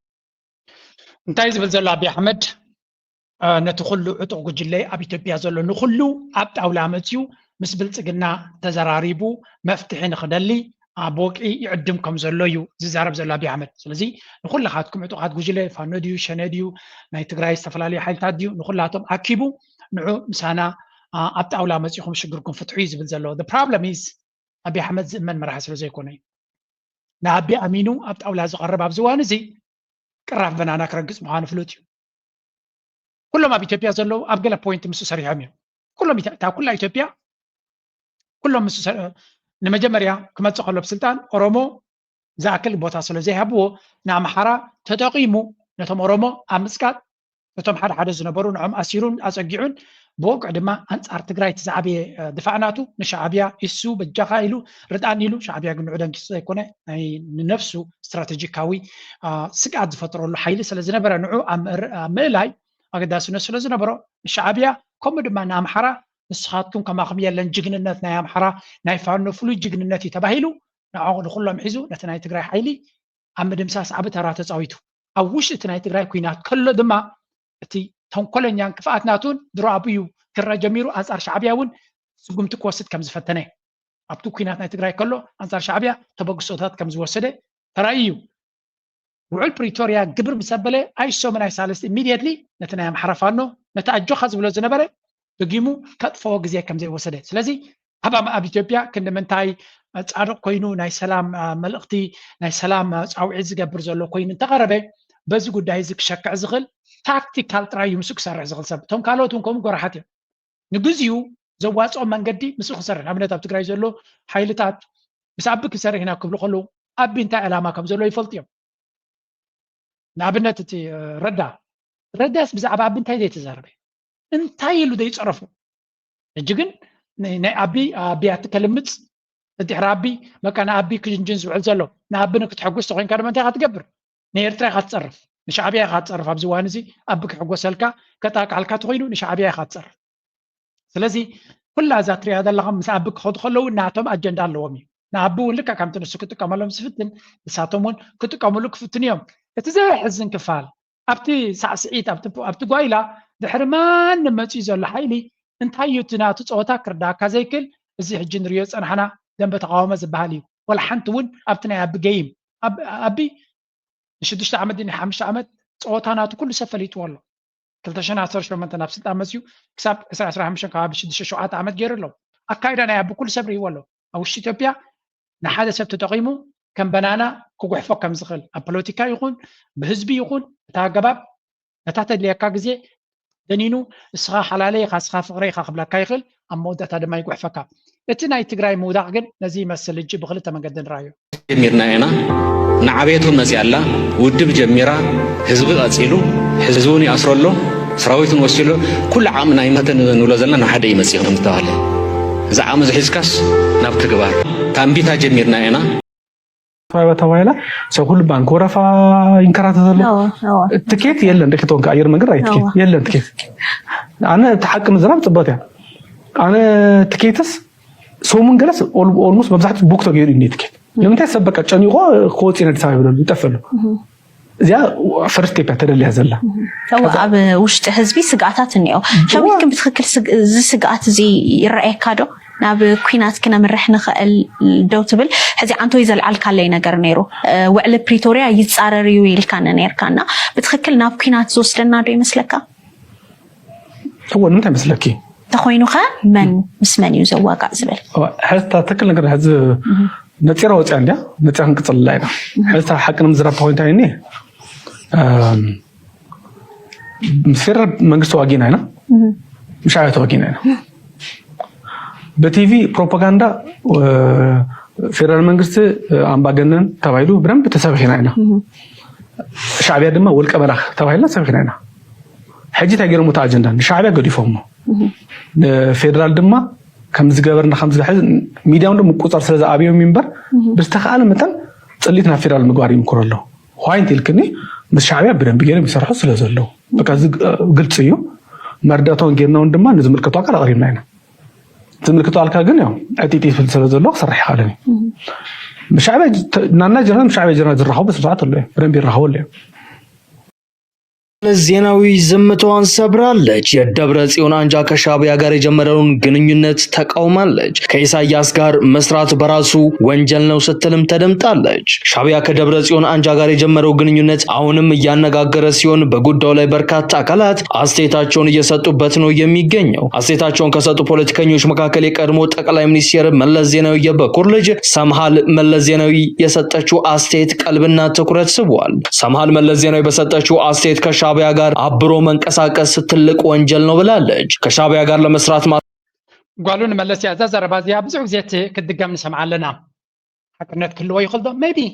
እንታይ ዝብል ዘሎ ኣቢ ኣሕመድ ነቲ ኩሉ ዕጡቕ ጉጅለ ኣብ ኢትዮጵያ ዘሎ ንኩሉ ኣብ ጣውላ መፅዩ ምስ ብልፅግና ተዘራሪቡ መፍትሒ ንክደሊ ኣብ ወግዒ ይዕድም ከም ዘሎ እዩ ዝዛረብ ዘሎ ኣቢ ኣሕመድ ስለዚ ንኩላካትኩም ዕጡቓት ጉጅለ ፋኖ ድዩ ሸነ ድዩ ናይ ትግራይ ዝተፈላለዩ ሓይልታት ድዩ ንኩላቶም ኣኪቡ ንዑ ምሳና ኣብ ጣውላ መፂኹም ሽግርኩም ፍትሑ እዩ ዝብል ዘሎ። ፕሮብለም ኢዝ ኣቢ ኣሕመድ ዝእመን መራሒ ስለ ዘይኮነ እዩ። ንኣቢ ኣሚኑ ኣብ ጣውላ ዝቐርብ ኣብዚ እዋን እዚ ቅራፍ በናና ክረግፅ ምዃኑ ፍሉጥ እዩ። ኩሎም ኣብ ኢትዮጵያ ዘለዉ ኣብ ገለ ፖይንት ምስ ሰሪሖም እዮም። ኩሎም እታ ኩላ ኢትዮጵያ ኩሎም ምስ ንመጀመርያ ክመፅእ ከሎ ብስልጣን ኦሮሞ ዝኣክል ቦታ ስለ ዘይሃብዎ ንኣምሓራ ተጠቒሙ ነቶም ኦሮሞ ኣብ ምፅቃጥ እቶም ሓደ ሓደ ዝነበሩ ንዖም ኣሲሩን ኣፀጊዑን ብወግዒ ድማ ኣንፃር ትግራይ እቲ ዝዓበየ ድፋዕ ናቱ ንሻዕብያ ኢሱ በጃኻ ኢሉ ርድኣን ኢሉ ሻዕብያ ግን ንዑ ደንጊፁ ዘይኮነ ናይ ንነፍሱ ስትራቴጂካዊ ስግኣት ዝፈጥረሉ ሓይሊ ስለ ዝነበረ ንዑ ኣብ ምእላይ ኣገዳስነት ስለ ዝነበሮ ንሻዕብያ ከምኡ ድማ ንኣምሓራ ንስኻትኩም ከማኹም የለን ጅግንነት ናይ ኣምሓራ ናይ ፋኖ ፍሉይ ጅግንነት እዩ ተባሂሉ ንዕኡ ንኩሎም ሒዙ ነቲ ናይ ትግራይ ሓይሊ ኣብ ምድምሳስ ዓቢ ተራ ተፃዊቱ ኣብ ውሽጢ እቲ ናይ ትግራይ ኩናት ከሎ ድማ እቲ ተንኮለኛን ክፍኣት ናቱን ድሮ ኣብኡ እዩ ክረ ጀሚሩ ኣንፃር ሻዕብያ እውን ስጉምቲ ክወስድ ከም ዝፈተነ ኣብቲ ኩናት ናይ ትግራይ ከሎ ኣንፃር ሻዕብያ ተበግሶታት ከም ዝወሰደ ተራእዩ እዩ። ውዕል ፕሪቶርያ ግብር ምስ ኣበለ ኣይሶም ናይ ሳልስቲ ኢሚድየትሊ ነቲ ናይ ኣምሓራ ፋኖ ነቲ ኣጆኻ ዝብሎ ዝነበረ ደጊሙ ከጥፈኦ ግዜ ከም ዘይወሰደ ስለዚ ኣብ ኣብ ኢትዮጵያ ክንዲ ምንታይ ፃድቕ ኮይኑ ናይ ሰላም መልእኽቲ ናይ ሰላም ፃውዒት ዝገብር ዘሎ ኮይኑ እንተቐረበ በዚ ጉዳይ እዚ ክሸክዕ ዝኽእል ታክቲካል ጥራይ እዩ ምስኡ ክሰርሕ ዝኽእል ሰብ እቶም ካልኦት እውን ከምኡ ጎራሓት እዮም ንግዚኡ ዘዋፅኦም መንገዲ ምስኡ ክሰርሕ ንኣብነት ኣብ ትግራይ ዘሎ ሓይልታት ምስ ኣቢ ክንሰርሕ ኢና ክብሉ ከለዉ ኣቢ እንታይ ዕላማ ከም ዘለዎ ይፈልጡ እዮም ንኣብነት እቲ ረዳ ረዳስ ብዛዕባ ኣቢ እንታይ ዘይተዛረበ እንታይ ኢሉ ዘይፀረፉ ሕጂ ግን ናይ ኣቢ ኣቢ ኣቲ ከልምፅ ድሕሪ ኣቢ በቃ ንኣቢ ክጅንጅን ዝውዕል ዘሎ ንኣቢ ንክትሐጉስ ተኮይንካ ድማ እንታይ ኢካ ትገብር ንኤርትራ ኢካ ትፀርፍ ንሻዕብያ ኢካ ትፀርፍ ኣብዚ ዋን እዚ ኣቢ ክሕጎሰልካ ከጣቃልካ ተኮይኑ ንሻዕብያ ኢካ ትፀርፍ ስለዚ ኩላ እዛ ትሪያ ዘለካ ምስ ኣቢ ክኸዱ ከለዉ ናቶም ኣጀንዳ ኣለዎም እዩ ንኣቢ እውን ልክዕ ከምቲ ንሱ ክጥቀመሎም ዝፍትን ንሳቶም እውን ክጥቀምሉ ክፍትን እዮም እቲ ዘሕዝን ክፋል ኣብቲ ሳዕስዒት ኣብቲ ጓይላ ድሕሪ ማንም መፅኡ ዘሎ ሓይሊ እንታይ እዩ እቲ ናቱ ፀወታ ክርዳእካ ዘይክል እዚ ሕጂ ንሪኦ ዝፀናሕና ደንበ ተቃውሞ ዝበሃል እዩ ወላ ሓንቲ እውን ኣብቲ ናይ ኣቢ ገይም ኣቢ ንሽዱሽተ ዓመት ድን ሓሙሽተ ዓመት ፀወታ ናቱ ኩሉ ሰብ ፈሊጥዎ ኣሎ ክልተ ሽሕን ዓሰርተ ሸሞንተን ናብ ስልጣን መፅዩ ክሳብ ዕስራ ዕስራ ሓሙሽተ ከባቢ ሽዱሽተ ሸውዓተ ዓመት ገይሩ ኣሎ ኣካይዳ ናይ ኣቢ ኩሉ ሰብ ርእይዎ ኣሎ ኣብ ውሽጢ ኢትዮጵያ ንሓደ ሰብ ተጠቒሙ ከም በናና ክጉሕፎ ከም ዝኽእል ኣብ ፖለቲካ ይኹን ብህዝቢ ይኹን እቲ ኣገባብ ነታ ተድልየካ ግዜ ደኒኑ እስኻ ሓላለይ ኢኻ እስኻ ፍቕረይ ኢኻ ክብለካ ይኽእል ኣብ መወዳእታ ድማ ይጉሕፈካ እቲ ናይ ትግራይ ምውዳቕ ግን ነዚ ይመስል እጂ ብክልተ መንገዲ ንራዮ ጀሚርና ኢና ንዓበየቱ መፅያ ኣላ ውድብ ጀሚራ ህዝቢ ቀፂሉ ህዝቢ እውን ይኣስሮ ኣሎ ሰራዊት እውን ወሲሉ ኩሉ ዓቕሚ ናይ መተ ንብሎ ዘለና ናብ ሓደ ይመፅእ ከም ዝተባሃለ እዚ ዓቕሚ ዝሒዝካስ ናብ ትግባር ታንቢታ ጀሚርና ኢና ተባሂላ ሰብ ኩሉ ባንክ ወረፋ ይንከራተተሉ ትኬት የለን ርኪቶንካ ኣየር መንገድ ኣይ ትኬት የለን ትኬት ኣነ እቲ ሓቂ ምዝራብ ፅበት እያ ኣነ ትኬትስ ሰሙን ገለስ ኦልሞስት መብዛሕትኡ ቡክ ተገይሩ እዩ ትኬት ንምንታይ ሰብ በቃ ጨኒቆ ክወፅእ ኢና ኣዲስ ኣበባ ይብለሉ ይጠፍሉ እዚኣ ፈርስት ስቴፕ እያ ተደልያ ዘላ እዋ ኣብ ውሽጢ ህዝቢ ስግኣታት እኒኦ ሸዊት ግን ብትክክል እዚ ስግኣት እዚ ይረኣየካ ዶ ናብ ኩናት ክነምርሕ ንኽእል ደው ትብል ሕዚ ዓንቶይ ዘልዓልካለይ ነገር ነይሩ ውዕሊ ፕሪቶርያ ይፃረር እዩ ኢልካኒ ነርካ እና ብትክክል ናብ ኩናት ዝወስደና ዶ ይመስለካ እወ ንምንታይ መስለኪ ተኮይኑኸ መን ምስ መን እዩ ዘዋጋእ ዝብል ሕዝታ ትክክል ነገር ሕዚ ነፂራ ወፅያ እንዲያ ነፂራ ክንቅፅልላ ኢና ሕዝታ ሓቂ ንምዝራብ ተኮይንታ ይኒ ምስ ፌደራል መንግስቲ ተዋጊና ኢና ምስ ሻዕብያ ተዋጊና ኢና ብቲቪ ፕሮፓጋንዳ ፌደራል መንግስቲ ኣምባገነን ተባሂሉ ብደንብ ተሰብሒና ኢና ሻዕብያ ድማ ውልቀ መላኽ ተባሂልና ሰብሒና ኢና ሕጂ እንታይ ገይሮም እቲ ኣጀንዳ ንሻዕብያ ገዲፎሞ ንፌደራል ድማ ከምዚ ገበርና ከምዚ ሕዚ ሚድያ እውን ምቁፃር ስለ ዝኣብዮም እምበር ብዝተካኣለ መጠን ፅሊት ናብ ፌደራል ምግባር ይምክሩ ኣለዉ ዋይ እንተ ኢልክኒ ምስ ሻዕብያ ብደንቢ ገይሮም ይሰርሑ ስለ ዘለዉ በቃ እዚ ግልፂ እዩ መርዳእታውን ጌርና እውን ድማ ንዝምልከቱ ኣካል ኣቅሪብና ኢና ዝምልከቱ ኣልካ ግን ያው ዕጢጢ ስለ ዘሎ ክሰርሕ ይካለን እዩ ሻዕብያ ናና ጀነራል ሻዕብያ ጀነራል ዝራኸቡ ስርዓት ኣሎ ብደንቢ ይራኸቡ ኣለዮም ዜናዊ ዝምታዋን ሰብራለች። የደብረ ጽዮን አንጃ ከሻቢያ ጋር የጀመረውን ግንኙነት ተቃውማለች። ከኢሳያስ ጋር መስራት በራሱ ወንጀል ነው ስትልም ተደምጣለች። ሻቢያ ከደብረ ጽዮን አንጃ ጋር የጀመረው ግንኙነት አሁንም እያነጋገረ ሲሆን በጉዳዩ ላይ በርካታ አካላት አስተያየታቸውን እየሰጡበት ነው የሚገኘው። አስተያየታቸውን ከሰጡ ፖለቲከኞች መካከል የቀድሞ ጠቅላይ ሚኒስትር መለስ ዜናዊ የበኩር ልጅ ሰምሃል መለስ ዜናዊ የሰጠችው አስተያየት ቀልብና ትኩረት ስቧል። ሰምሃል መለስ ዜናዊ በሰጠችው አስተያየት ከሻቢያ ጋር አብሮ መንቀሳቀስ ትልቅ ወንጀል ነው ብላለች። ከሻቢያ ጋር ለመስራት ማ- ጓሉ ንመለስ እያ። እዛ ዘረባ እዚኣ ብዙሕ ግዜ እቲ ክትድገም ንሰምዓ ኣለና። ሓቅነት ክህልዎ ይኽእል ዶ? Maybe።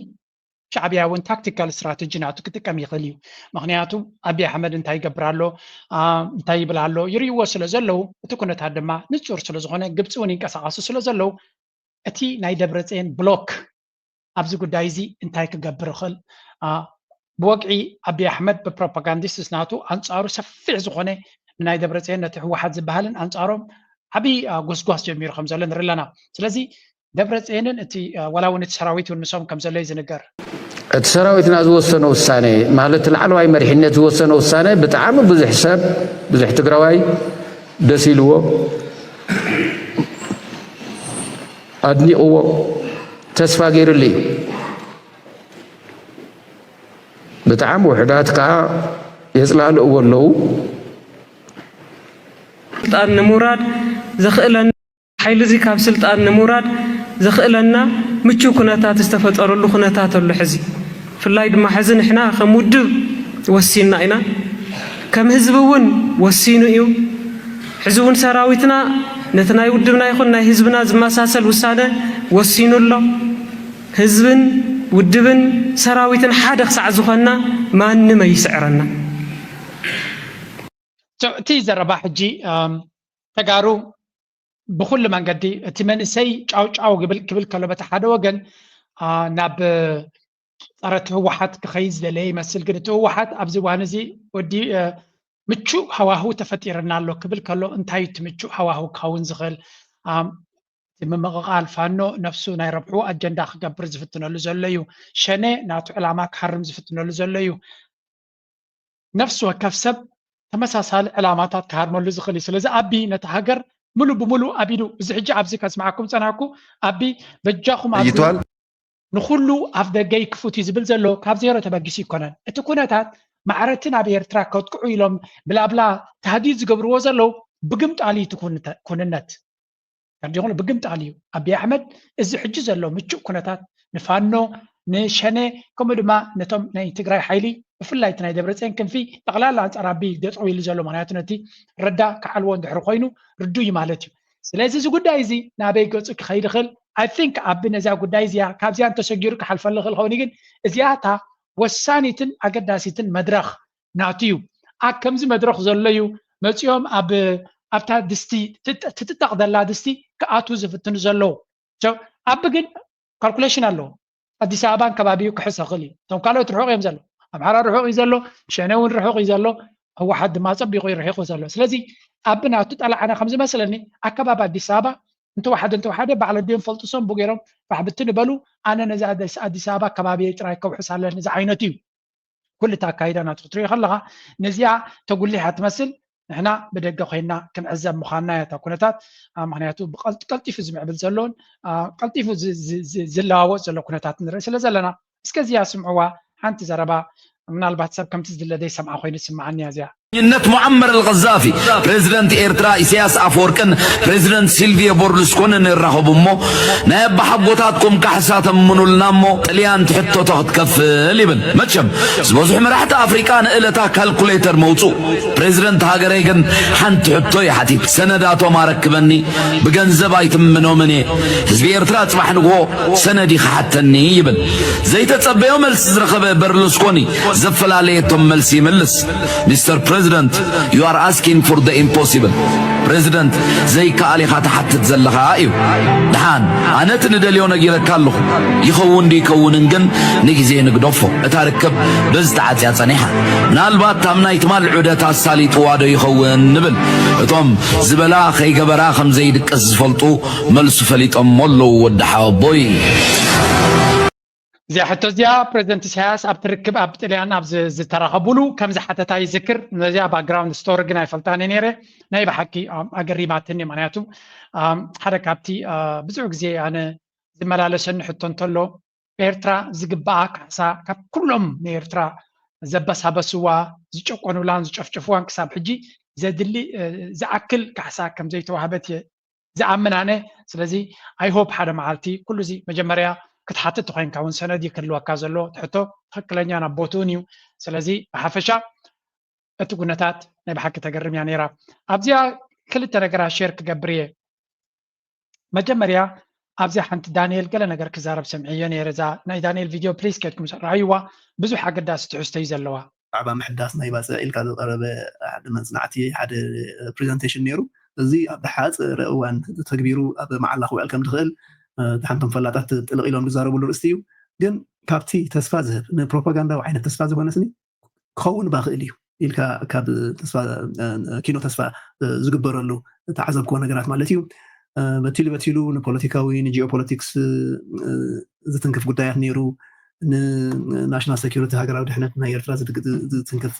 ሻዕብያ እውን ታክቲካል ስትራተጂ ናቱ ክጥቀም ይኽእል እዩ። ምክንያቱ ኣቢ ኣሕመድ እንታይ ይገብር ኣሎ፣ እንታይ ይብል ኣሎ ይርእይዎ ስለ ዘለዉ፣ እቲ ኩነታት ድማ ንፁር ስለ ዝኾነ፣ ግብፂ እውን ይንቀሳቐሱ ስለ ዘለዉ፣ እቲ ናይ ደብረፅዮን ብሎክ ኣብዚ ጉዳይ እዚ እንታይ ክገብር ይኽእል? ብወግዒ ኣቢ ኣሕመድ ብፕሮፓጋንዲስትስ ናቱ ኣንፃሩ ሰፊሕ ዝኾነ ንናይ ደብረፅዮን ነቲ ህወሓት ዝበሃልን ኣንፃሮም ዓብዪ ጎስጓስ ጀሚሩ ከም ዘሎ ንርኢ ኣለና። ስለዚ ደብረፅዮንን እቲ ዋላ እውን እቲ ሰራዊት እውን ንሶም ከም ዘሎ እዩ ዝንገር። እቲ ሰራዊትና ዝወሰኖ ውሳነ ማለት ላዕለዋይ መሪሕነት ዝወሰኖ ውሳነ ብጣዕሚ ብዙሕ ሰብ ብዙሕ ትግራዋይ ደስ ኢልዎ ኣድኒቕዎ ተስፋ ገይሩሉ እዩ። ብጣዕሚ ውሑዳት ከዓ የፅላልእዎ ኣለዉ። ስልጣን ንምውራድ ዘኽእለና ሓይሊ እዚ ካብ ስልጣን ንምውራድ ዘኽእለና ምቹው ኩነታት ዝተፈጠረሉ ኩነታት ኣሎ። ሕዚ ብፍላይ ድማ ሕዚ ንሕና ከም ውድብ ወሲንና ኢና፣ ከም ህዝቢ እውን ወሲኑ እዩ። ሕዚ እውን ሰራዊትና ነቲ ናይ ውድብና ይኹን ናይ ህዝብና ዝመሳሰል ውሳነ ወሲኑ ኣሎ። ህዝብን ውድብን ሰራዊትን ሓደ ክሳዕ ዝኾንና ማንም ኣይስዕረና። እቲ ዘረባ ሕጂ ተጋሩ ብኩሉ መንገዲ እቲ መንእሰይ ጫው ጫው ክብል ከሎ በቲ ሓደ ወገን ናብ ፀረ እቲ ህወሓት ክኸይድ ዝደለየ ይመስል። ግን እቲ ህወሓት ኣብዚ እዋን እዚ ወዲ ምቹእ ሃዋህው ተፈጢርና ኣሎ ክብል ከሎ እንታይ እዩ እቲ ምቹእ ሃዋህው ክኸውን ዝኽእል? እቲ ምምቕቓል ፋኖ ነፍሱ ናይ ረብሑ ኣጀንዳ ክገብር ዝፍትነሉ ዘሎ እዩ። ሸኔ ናቱ ዕላማ ክሃርም ዝፍትነሉ ዘሎ እዩ። ነፍሲ ወከፍ ሰብ ተመሳሳሊ ዕላማታት ክሃርመሉ ዝኽእል እዩ። ስለዚ ኣቢ ነቲ ሃገር ሙሉ ብሙሉ ኣብ ኢዱ እዚ ሕጂ ኣብዚ ከስምዓኩም ጸናሕኩ ኣቢ በጃኹም ኣብዚ ንኹሉ ኣፍ ደገ ይክፉት እዩ ዝብል ዘሎ ካብ ዜሮ ተበጊሱ ይኮነን። እቲ ኩነታት ማዕረትን ኣብ ኤርትራ ከጥቅዑ ኢሎም ብላብላ ታህዲድ ዝገብርዎ ዘለዉ ብግምጣል እዩ እቲ ኩንነት። ተረዲኹም ብግምጣል እዩ። ኣቢ ኣሕመድ እዚ ሕጂ ዘሎ ምቹእ ኩነታት ንፋኖ ንሸኔ ከምኡ ድማ ነቶም ናይ ትግራይ ሓይሊ ብፍላይ እቲ ናይ ደብረፅዮን ክንፊ ጠቕላላ ኣንፃር ኣቢ ደጠው ኢሉ ዘሎ ምክንያቱ ነቲ ረዳ ክዓልዎ እንድሕር ኮይኑ ርዱ እዩ ማለት እዩ። ስለዚ እዚ ጉዳይ እዚ ናበይ ገፁ ክኸይድ ይኽእል? I think ኣቢ ነዚኣ ጉዳይ እዚኣ ካብዚኣ እንተሰጊሩ ክሓልፈሉ ይኽእል ኸውን ግን እዚኣ እታ ወሳኒትን ኣገዳሲትን መድረኽ ናቱ እዩ። ኣብ ከምዚ መድረኽ ዘሎ እዩ መፂኦም ኣብ ኣብታ ድስቲ ትጥጠቕ ዘላ ድስቲ ክኣትዉ ዝፍትኑ ዘለዉ። ኣቢ ግን ካልኩሌሽን ኣለዎ። ኣዲስ ኣበባን ከባቢኡ ክሕዝ ክኽእል እዩ። እቶም ካልኦት ርሑቕ እዮም ዘሎ። ኣምሓራ ርሑቕ እዩ ዘሎ፣ ሸነ እውን ርሑቕ እዩ ዘሎ፣ ህወሓት ድማ ፀቢቑ እዩ ርሒቑ ዘሎ። ስለዚ ኣቢ ናቱ ጠላዕና ከም ዝመስለኒ ኣከባቢ ኣዲስ ኣበባ እንተወሓደ እንተወሓደ ባዕለ ድዮም ፈልጡ ሰንቡ ገይሮም ፋሕብትን በሉ ኣነ ነዚ ኣዲስ ኣበባ ኣከባቢ ጥራይ ከውሕስ ኣለኒ ዝዓይነቱ እዩ። ኩሉ እቲ ኣካይዳ ናቱ ክትሪኦ ከለኻ ነዚኣ ተጉሊሓ ትመስል። ንሕና ብደገ ኮይና ክንዕዘብ ምዃንና እያ እታ ኩነታት። ምክንያቱ ቀልጢፉ ዝምዕብል ዘሎን ቀልጢፉ ዝለዋወጥ ዘሎ ኩነታት ንርኢ ስለ ዘለና እስከ እዚኣ ስምዕዋ ሓንቲ ዘረባ ምናልባት ሰብ ከምቲ ዝድለ ዘይሰምዓ ኮይኑ ዝስምዓኒ እያ እዚኣ። ነት ሙዓመር ኣልቀዛፊ ፕሬዚደንት ኤርትራ ኢሳያስ ኣፈወርቅን ፕሬዚደንት ሲልቪዮ ቦርሉስኮንን ይራኸቡ እሞ ናይ ኣባሓጎታትኩም ካሕሳ ተምኑልና እሞ ጥልያን ትሕቶቶ ክትከፍል ይብል። መቸም ዝበዝሑ መራሕቲ ኣፍሪቃ ንእለታ ካልኩሌተር መውፁ። ፕሬዚደንት ሃገረይ ግን ሓንቲ ሕቶ ይሓቲት፣ ሰነዳቶም ኣረክበኒ፣ ብገንዘብ ኣይትምኖምን እየ። ህዝቢ ኤርትራ ፅባሕ ንግሆ ሰነድ ይክሓተኒ ይብል። ዘይተፀበዮ መልሲ ዝረኸበ በርሉስኮኒ ዘፈላለየቶም መልሲ ይምልስ። ሚስተር ፕሬዚደንት you are asking for the impossible። ፕሬዚደንት ዘይከኣል ኢኻ ትሓትት ዘለኻ እዩ። ድሓን ኣነ እቲ ንደልዮ ነጊረካ ኣለኹ። ይኸውን ዶ ይከውንን ግን ንግዜ ንግደፎ። እታ ርክብ በዚ ተዓጽያ ጸኒሓ። ምናልባት ታም ናይ ትማል ዑደት ኣሳሊጥዋ ዶ ይኸውን ንብል። እቶም ዝበላ ከይገበራ ከም ዘይድቅስ ዝፈልጡ መልሱ ፈሊጦሞ ኣለዉ ወዲ ሓወቦይ። እዚኣ ሕቶ እዚኣ ፕሬዚደንት ኢሳያስ ኣብቲ ርክብ ኣብ ጥልያን ኣብ ዝተራኸቡሉ ከም ዝሓተታ ይዝክር። ነዚኣ ባክግራውንድ ስቶሪ ግን ኣይፈልጣን ነይረ። ናይ ብሓቂ ኣገሪማትኒ። ምክንያቱ ሓደ ካብቲ ብዙሕ ግዜ ኣነ ዝመላለሰኒ ሕቶ እንተሎ፣ ኤርትራ ዝግባኣ ካሕሳ ካብ ኩሎም ንኤርትራ ዘበሳበስዋ፣ ዝጨቆኑላን ዝጨፍጨፍዋን ክሳብ ሕጂ ዘድሊ ዝኣክል ካሕሳ ከም ዘይተዋህበት እየ ዝኣምን ኣነ። ስለዚ ኣይ ሆፕ ሓደ መዓልቲ ኩሉ እዚ መጀመርያ ክትሓትት ተኮይንካ እውን ሰነድ እዩ ክህልወካ ዘሎ። ትሕቶ ትክክለኛ ናብ ቦትኡን እዩ። ስለዚ ብሓፈሻ እቲ ኩነታት ናይ ብሓቂ ተገርም እያ ነይራ። ኣብዚኣ ክልተ ነገራት ሼር ክገብር እየ። መጀመርያ ኣብዚኣ ሓንቲ ዳንኤል ገለ ነገር ክዛረብ ሰምዕዮ ነይረ። እዛ ናይ ዳንኤል ቪድዮ ፕሊስ ከድኩም ረኣይዋ፣ ብዙሕ ኣገዳሲ ትሕዝቶ እዩ ዘለዋ። ብዛዕባ ምሕዳስ ናይ ባፅዕ ኢልካ ዝቐረበ ሓደ መፅናዕቲ፣ ሓደ ፕሬዘንቴሽን ነይሩ። እዚ ኣብ ሓፂር እዋን ተግቢሩ ኣብ መዓላ ክውዕል ከም ዝኽእል ሓንቶም ፈላጣት ጥልቕ ኢሎም ዝዛረብሉ ርእስቲ እዩ። ግን ካብቲ ተስፋ ዝህብ ንፕሮፓጋንዳዊ ዓይነት ተስፋ ዝኾነ ስኒ ክኸውን ባኽእል እዩ ኢልካ ካብ ተስፋ ኪኖ ተስፋ ዝግበረሉ ተዓዘብክዎ ነገራት ማለት እዩ። በቲሉ በቲሉ ንፖለቲካዊ ንጂኦፖለቲክስ ዝትንክፍ ጉዳያት ነይሩ። ንናሽናል ሴኪሪቲ ሃገራዊ ድሕነት ናይ ኤርትራ ዝትንክፍ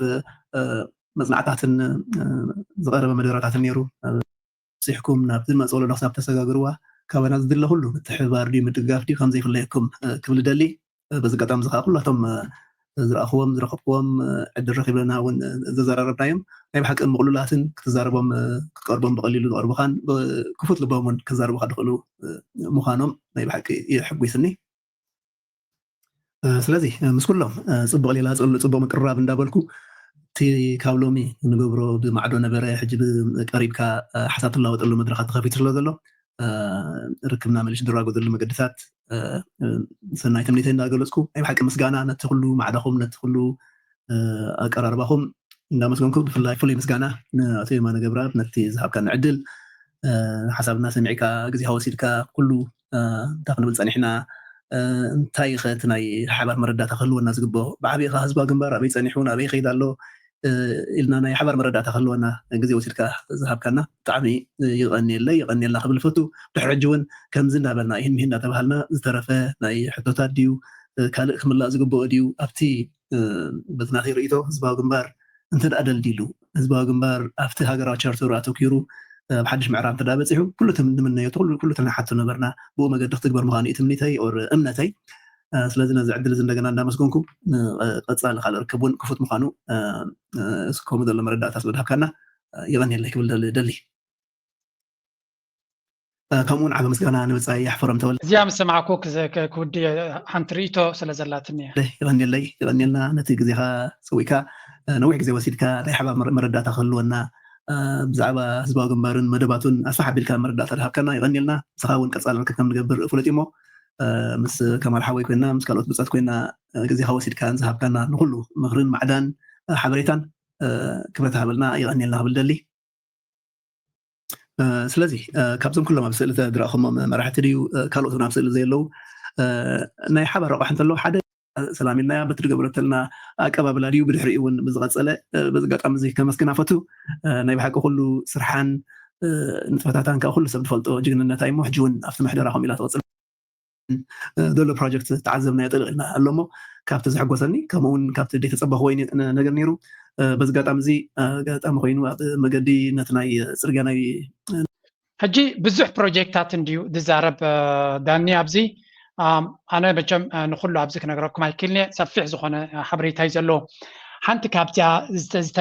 መፅናዕታትን ዝቐረበ መደረታትን ነይሩ። በፂሕኩም ናብቲ ዝመፅ ወለዶ ክሳብ ተሰጋግርዋ ካባና ዝድለ ኩሉ ምትሕብባር ድዩ ምድጋፍ ድዩ ከምዘይፍለየኩም ክብል ደሊ። በዚ ኣጋጣሚ እዚ ከዓ ኩላቶም ዝረኣኽዎም ዝረኸብክዎም ዕድል ረኺብና እውን ዘዘራረብናዮም ናይ ብሓቂ ምቕሉላትን ክትዛረቦም ክትቀርቦም ብቐሊሉ ዝቐርቡኻን ክፉት ልቦም እውን ክዛረቡኻ ዝኽእሉ ምዃኖም ናይ ብሓቂ የሕጒስኒ። ስለዚ ምስ ኩሎም ፅቡቕ ሌላ ፅሉ ፅቡቕ ምቅርራብ እንዳበልኩ እቲ ካብ ሎሚ ንገብሮ ብማዕዶ ነበረ ሕጂ ቀሪብካ ሓሳብ ትላወጠሉ መድረኻት ተኸፊቱ ስለ ዘሎ ርክብና መሊሱ ድራጎ ዘሎ መገድታት ሰናይ ትምኒተይ እንዳገለፅኩ ናይ ብሓቂ ምስጋና ነቲ ኩሉ ማዕዳኹም ነቲ ኩሉ ኣቀራርባኹም እንዳመስገንኩ ብፍላይ ፍሉይ ምስጋና ንኣቶ የማነ ገብረኣብ ነቲ ዝሃብካኒ ዕድል ሓሳብና ሰሚዕካ ግዜኻ ወሲድካ ኩሉ እንታይ ክንብል ፀኒሕና እንታይ ኸ እቲ ናይ ሓባር መረዳእታ ክህልወና ዝግብኦ ብዓብኻ ህዝባዊ ግንባር ኣበይ ፀኒሑ ናበይ ይኸይድ ኣሎ ኢልና ናይ ሓባር መረዳእታ ክህልወና ግዜ ወሲድካ ዝሃብካና ብጣዕሚ ይቐንየለይ ይቐንየልና ክብል ፈቱ። ድሕሪ ሕጂ እውን ከምዚ እንዳበልና ይህን ምሂን እንዳተባሃልና ዝተረፈ ናይ ሕቶታት ድዩ ካልእ ክምላእ ዝግብኦ ድዩ ኣብቲ በቲ ናተይ ርእይቶ ህዝባዊ ግንባር እንተ ደኣ ደልዲሉ ህዝባዊ ግንባር ኣብቲ ሃገራዊ ቻርተሩ ኣተኪሩ ኣብ ሓድሽ ምዕራብ እንተ ደኣ በፂሑ ኩሉ እቲ ንምነዮ ኩሉ እቲ ንሓቶ ነበርና ብኡ መገዲ ክትግበር ምዃኑ እዩ ትምኒተይ ኦር እምነተይ። ስለዚ ነዚ ዕድል እዚ እንደገና እንዳመስገንኩ ቀፃሊ ካልእ ርክብ እውን ክፉት ምዃኑ እስከምኡ ዘሎ መረዳእታ ስለ ድሃብካና የቐንየለይ ክብል ደሊ። ከምኡውን ዓቢ ምስጋና ንብጻይ ኣሕፈሮም ተወልደ። እዚኣ ምስ ሰማዕኩ ክውድ ሓንቲ ርእቶ ስለ ዘላትኒ እያ። ይቐንየለይ ይቐንየልና ነቲ ግዜኻ ጸዊካ ነዊሕ ግዜ ወሲድካ ናይ ሓባር መረዳእታ ክህልወና ብዛዕባ ህዝባዊ ግንባርን መደባቱን ኣስፋሕ ኣቢልካ መረዳእታ ዝሃብካና ይቐንየልና። ንስኻ እውን ቀጻሊ ርክብ ከም ንገብር ፍሉጥ እሞ ምስ ከማል ሓወይ ኮይና ምስ ካልኦት ብጻት ኮይና ግዜኻ ወሲድካ ዝሃብካና ንኩሉ ምኽርን ማዕዳን ሓበሬታን ክብረት ሃበልና ይቐንየልና ክብል ደሊ። ስለዚ ካብዞም ኩሎም ኣብ ስእሊ ዝረእኹሞም መራሕቲ ድዩ ካልኦት እውን ኣብ ስእሊ ዘየለዉ ናይ ሓባር ረቋሕ እንተለዉ ሓደ ሰላም ኢልናያ በቲ ዝገበረተልና ኣቀባብላ ድዩ ብድሕሪኡ እውን ብዝቐፀለ በዚ ኣጋጣሚ እዚ ከመስግና ፈቱ። ናይ ብሓቂ ኩሉ ስርሓን ንጥፈታታን ከዓ ኩሉ ሰብ ዝፈልጦ ጅግንነታ እዩ እሞ ሕጂ እውን ኣብቲ ምሕደራ ከምኡ ኢላ ትቐፅል ዘሎ ፕሮጀክት ተዓዘብናዮ ጥልቕ ኢልና ኣሎ እሞ ካብቲ ዘሐጎሰኒ ከምኡ እውን ካብቲ ዘይተፀበኽዎ ነገር ነይሩ። በዚ ኣጋጣሚ እዚ ኣጋጣሚ ኮይኑ ኣብ መገዲ ነቲ ናይ ፅርግያ ናይ ሕጂ ብዙሕ ፕሮጀክታት እንድዩ ዝዛረብ ዳኒ ኣብዚ ኣነ መቸም ንኩሉ ኣብዚ ክነግረኩም ኣይክልኒ ሰፊሕ ዝኾነ ሓበሬታ እዩ ዘለዎ። ሓንቲ ካብዚኣ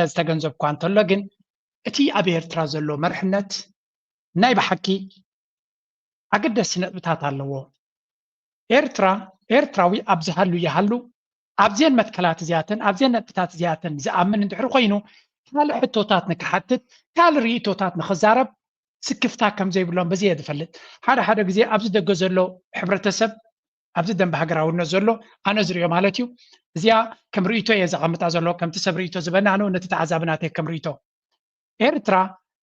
ዝተገንዘብኳ እንተሎ ግን እቲ ኣብ ኤርትራ ዘሎ መርሕነት ናይ ብሓቂ ኣገደስቲ ነጥብታት ኣለዎ። ኤርትራ ኤርትራዊ ኣብ ዝሃሉ ይሃሉ ኣብዘን መትከላት እዚኣተን ኣብዘን ነጥብታት እዚኣተን ዝኣምን እንድሕር ኮይኑ ካልእ ሕቶታት ንክሓትት ካልእ ርእቶታት ንክዛረብ ስክፍታ ከም ዘይብሎም በዚ እየ ዝፈልጥ። ሓደ ሓደ ግዜ ኣብዚ ደገ ዘሎ ሕብረተሰብ ኣብዚ ደንበ ሃገራውነት ዘሎ ኣነ ዝሪኦ ማለት እዩ። እዚኣ ከም ርእቶ እየ ዘቐምጣ ዘሎ ከምቲ ሰብ ርእቶ ዝበና ኣነ ነቲ ተዓዛቢ ናተይ ከም ርእቶ ኤርትራ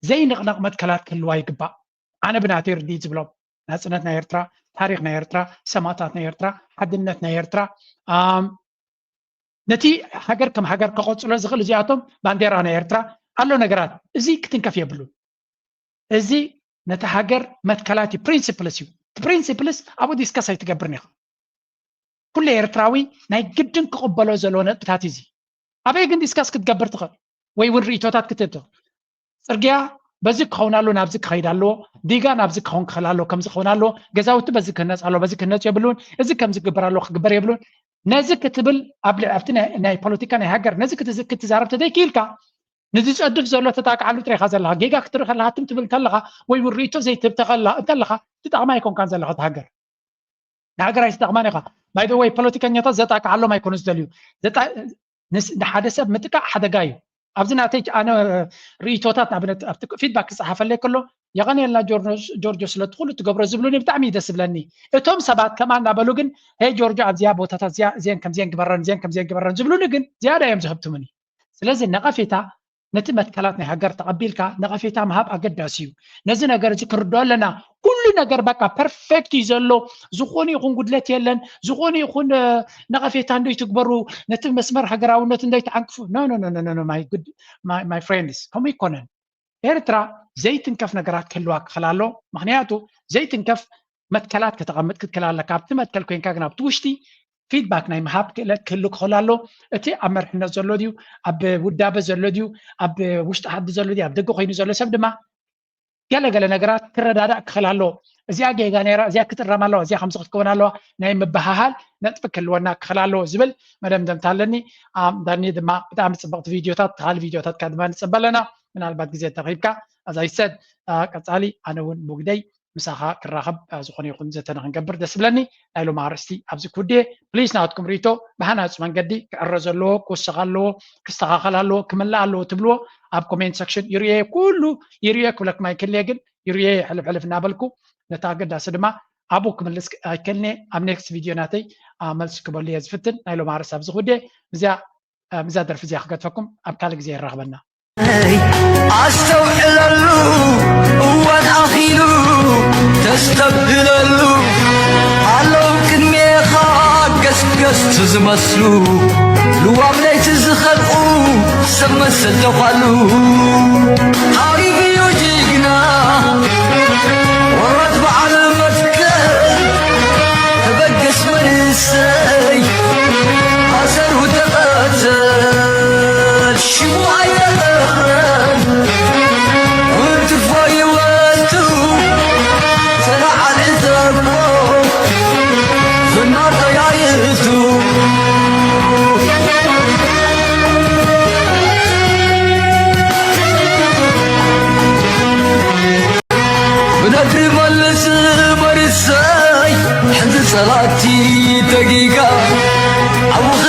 ዘይንቕነቕ መትከላት ክህልዋ ይግባእ። ኣነ ብናተይ ርድኢት ዝብሎም ናጽነት ናይ ኤርትራ፣ ታሪኽ ናይ ኤርትራ፣ ሰማእታት ናይ ኤርትራ፣ ሓድነት ናይ ኤርትራ፣ ነቲ ሃገር ከም ሃገር ከቐጽሎ ዝኽእል እዚኣቶም ባንዴራ ናይ ኤርትራ ኣሎ ነገራት እዚ ክትንከፍ የብሉን። እዚ ነቲ ሃገር መትከላት እዩ፣ ፕሪንስፕልስ እዩ። ፕሪንስፕልስ ኣብኡ ዲስከስ ኣይትገብርን ኢኻ። ኩሉ ኤርትራዊ ናይ ግድን ክቕበሎ ዘለዎ ነጥብታት እዚ። ኣበይ ግን ዲስካስ ክትገብር ትኽእል ወይ እውን ርእይቶታት ክትህብ ትኽእል? ጽርግያ በዚ ክኸውን ኣሎ፣ ናብዚ ክኸይድ ኣለዎ፣ ዲጋ ናብዚ ክኸውን ክኽእል ኣለዎ፣ ከምዚ ክኸውን ኣለዎ፣ ገዛውቲ በዚ ክህነጽ ኣለዎ፣ በዚ ክህነጽ የብሉን፣ እዚ ከምዚ ክግበር ኣለዎ፣ ክግበር የብሉን። ነዚ ክትብል ኣብ ልዕ ኣብቲ ናይ ፖለቲካ ናይ ሃገር ነዚ ክትዛረብ ተዘይክኢልካ፣ ንዝጸድፍ ዘሎ ተጣቅዓሉ ጥሬኻ ዘለኻ፣ ጌጋ ክትርኢ ከለኻ ትም ትብል እንተለኻ ወይ እውን ርእይቶ ዘይትህብ እንተለኻ ትጠቕማ ኣይኮንካን ዘለኻ። እቲ ሃገር ንሃገር ኣይትጠቕማን ኢኻ። ባይ ወይ ፖለቲከኛታት ዘጣቅዓሎም ኣይኮኑ ዝደልዩ። ንሓደ ሰብ ምጥቃዕ ሓደጋ እዩ። ኣብዚ ናተይ ኣነ ርእይቶታት ንኣብነት ኣብቲ ፊድባክ ክፀሓፈለይ ከሎ የቐንየልና ጆርጆ ስለቲ ኩሉ ትገብሮ ዝብሉኒ ብጣዕሚ እዩ ደስ ዝብለኒ። እቶም ሰባት ከምኣ እናበሉ ግን ሄይ ጆርጆ ኣብዚኣ ቦታታት እዚኣ እዚአን ከምዚአን ግበረን እዚአን ከምዚአን ግበረን ዝብሉኒ ግን ዝያዳ እዮም ዝህብትሙኒ። ስለዚ ነቐፌታ ነቲ መትከላት ናይ ሃገር ተቐቢልካ ነቐፌታ ምሃብ ኣገዳሲ እዩ። ነዚ ነገር እዚ ክንርድኦ ኣለና። ኩሉ ነገር በቃ ፐርፌክት እዩ ዘሎ፣ ዝኾነ ይኹን ጉድለት የለን፣ ዝኾነ ይኹን ነቐፌታ እንዶ ይትግበሩ፣ ነቲ መስመር ሃገራውነት እንዶ ይትዓንቅፉ። No no no no no my good my friends፣ ከምኡ ይኮነን። ኤርትራ ዘይትንከፍ ነገራት ክህልዋ ክኽእል ኣሎ። ምክንያቱ ዘይትንከፍ መትከላት ከተቐምጥ ክትክእል ኣለካ። ኣብቲ መትከል ኮይንካ ግን ኣብቲ ውሽጢ ፊድባክ ናይ ምሃብ ክእለት ክህሉ ክኽእል ኣሎ። እቲ ኣብ መርሕነት ዘሎ ድዩ፣ ኣብ ውዳበ ዘሎ ድዩ፣ ኣብ ውሽጢ ዓዲ ዘሎ ድዩ፣ ኣብ ደገ ኮይኑ ዘሎ ሰብ ድማ ገለ ገለ ነገራት ክረዳዳእ ክኽእል ኣለዎ። እዚኣ ጌጋ ነይራ፣ እዚኣ ክትእረም ኣለዋ፣ እዚኣ ከምዚ ክትከውን ኣለዋ ናይ ምብሃሃል ነጥቢ ክህልወና ክኽእል ኣለዎ ዝብል መደምደምታ ኣለኒ። ዳኒ ድማ ብጣዕሚ ፅብቕቲ ቪድዮታት፣ ካልእ ቪድዮታትካ ድማ ንፅበ ኣለና። ምናልባት ግዜ ተኺብካ ኣዛይሰድ ቀፃሊ ኣነ እውን ሙግደይ ምሳኻ ክራኸብ ዝኾነ ይኹን ዘተነ ክንገብር ደስ ብለኒ። ናይ ሎም ኣርእስቲ ኣብዚ ክውድየ። ፕሊስ ናትኩም ርእቶ ብሃናፂ መንገዲ ክዕረ ዘለዎ ክወሰኽ ኣለዎ ክስተኻኸል ኣለዎ ክምላእ ኣለዎ ትብልዎ ኣብ ኮሜንት ሰክሽን ይርየ ኩሉ ይርየ ክብለኩም ኣይክልየ ግን ይርየ ሕልፍ ሕልፍ እናበልኩ ነታ ኣገዳሲ ድማ ኣብኡ ክምልስ ኣይክልኒ። ኣብ ኔክስት ቪድዮ ናተይ መልሲ ክበሉ እየ ዝፍትን። ናይ ሎም ኣርእስቲ ኣብዚ ክውድየ። እዚኣ እዛ ደርፊ እዚኣ ክገድፈኩም ኣብ ካልእ ግዜ ይራኽበና። ኣስተውዕለሉ እዋን ኣኺሉ ተስተብህለሉ ኣለዉ ቅድሜኻ ገስገስቲ ዝመስሉ ልዋም ለይቲ ዝኸልቁ ሰብ መሰል ተዃሉ ዓሪፍ እዩ ጅግና ወረት በዓል መትከል ተበገስ መንእሰይ ኣሰሩ ተቐተል ሽሙ ኣይጠቐን እንትፎ ይወቱ ተለዓል እተቦ ዝናር ተያይቱ ብነድሪ መልስ መርሰይ ሕዚ ጸላቲ ተጊጋ ኣብኻ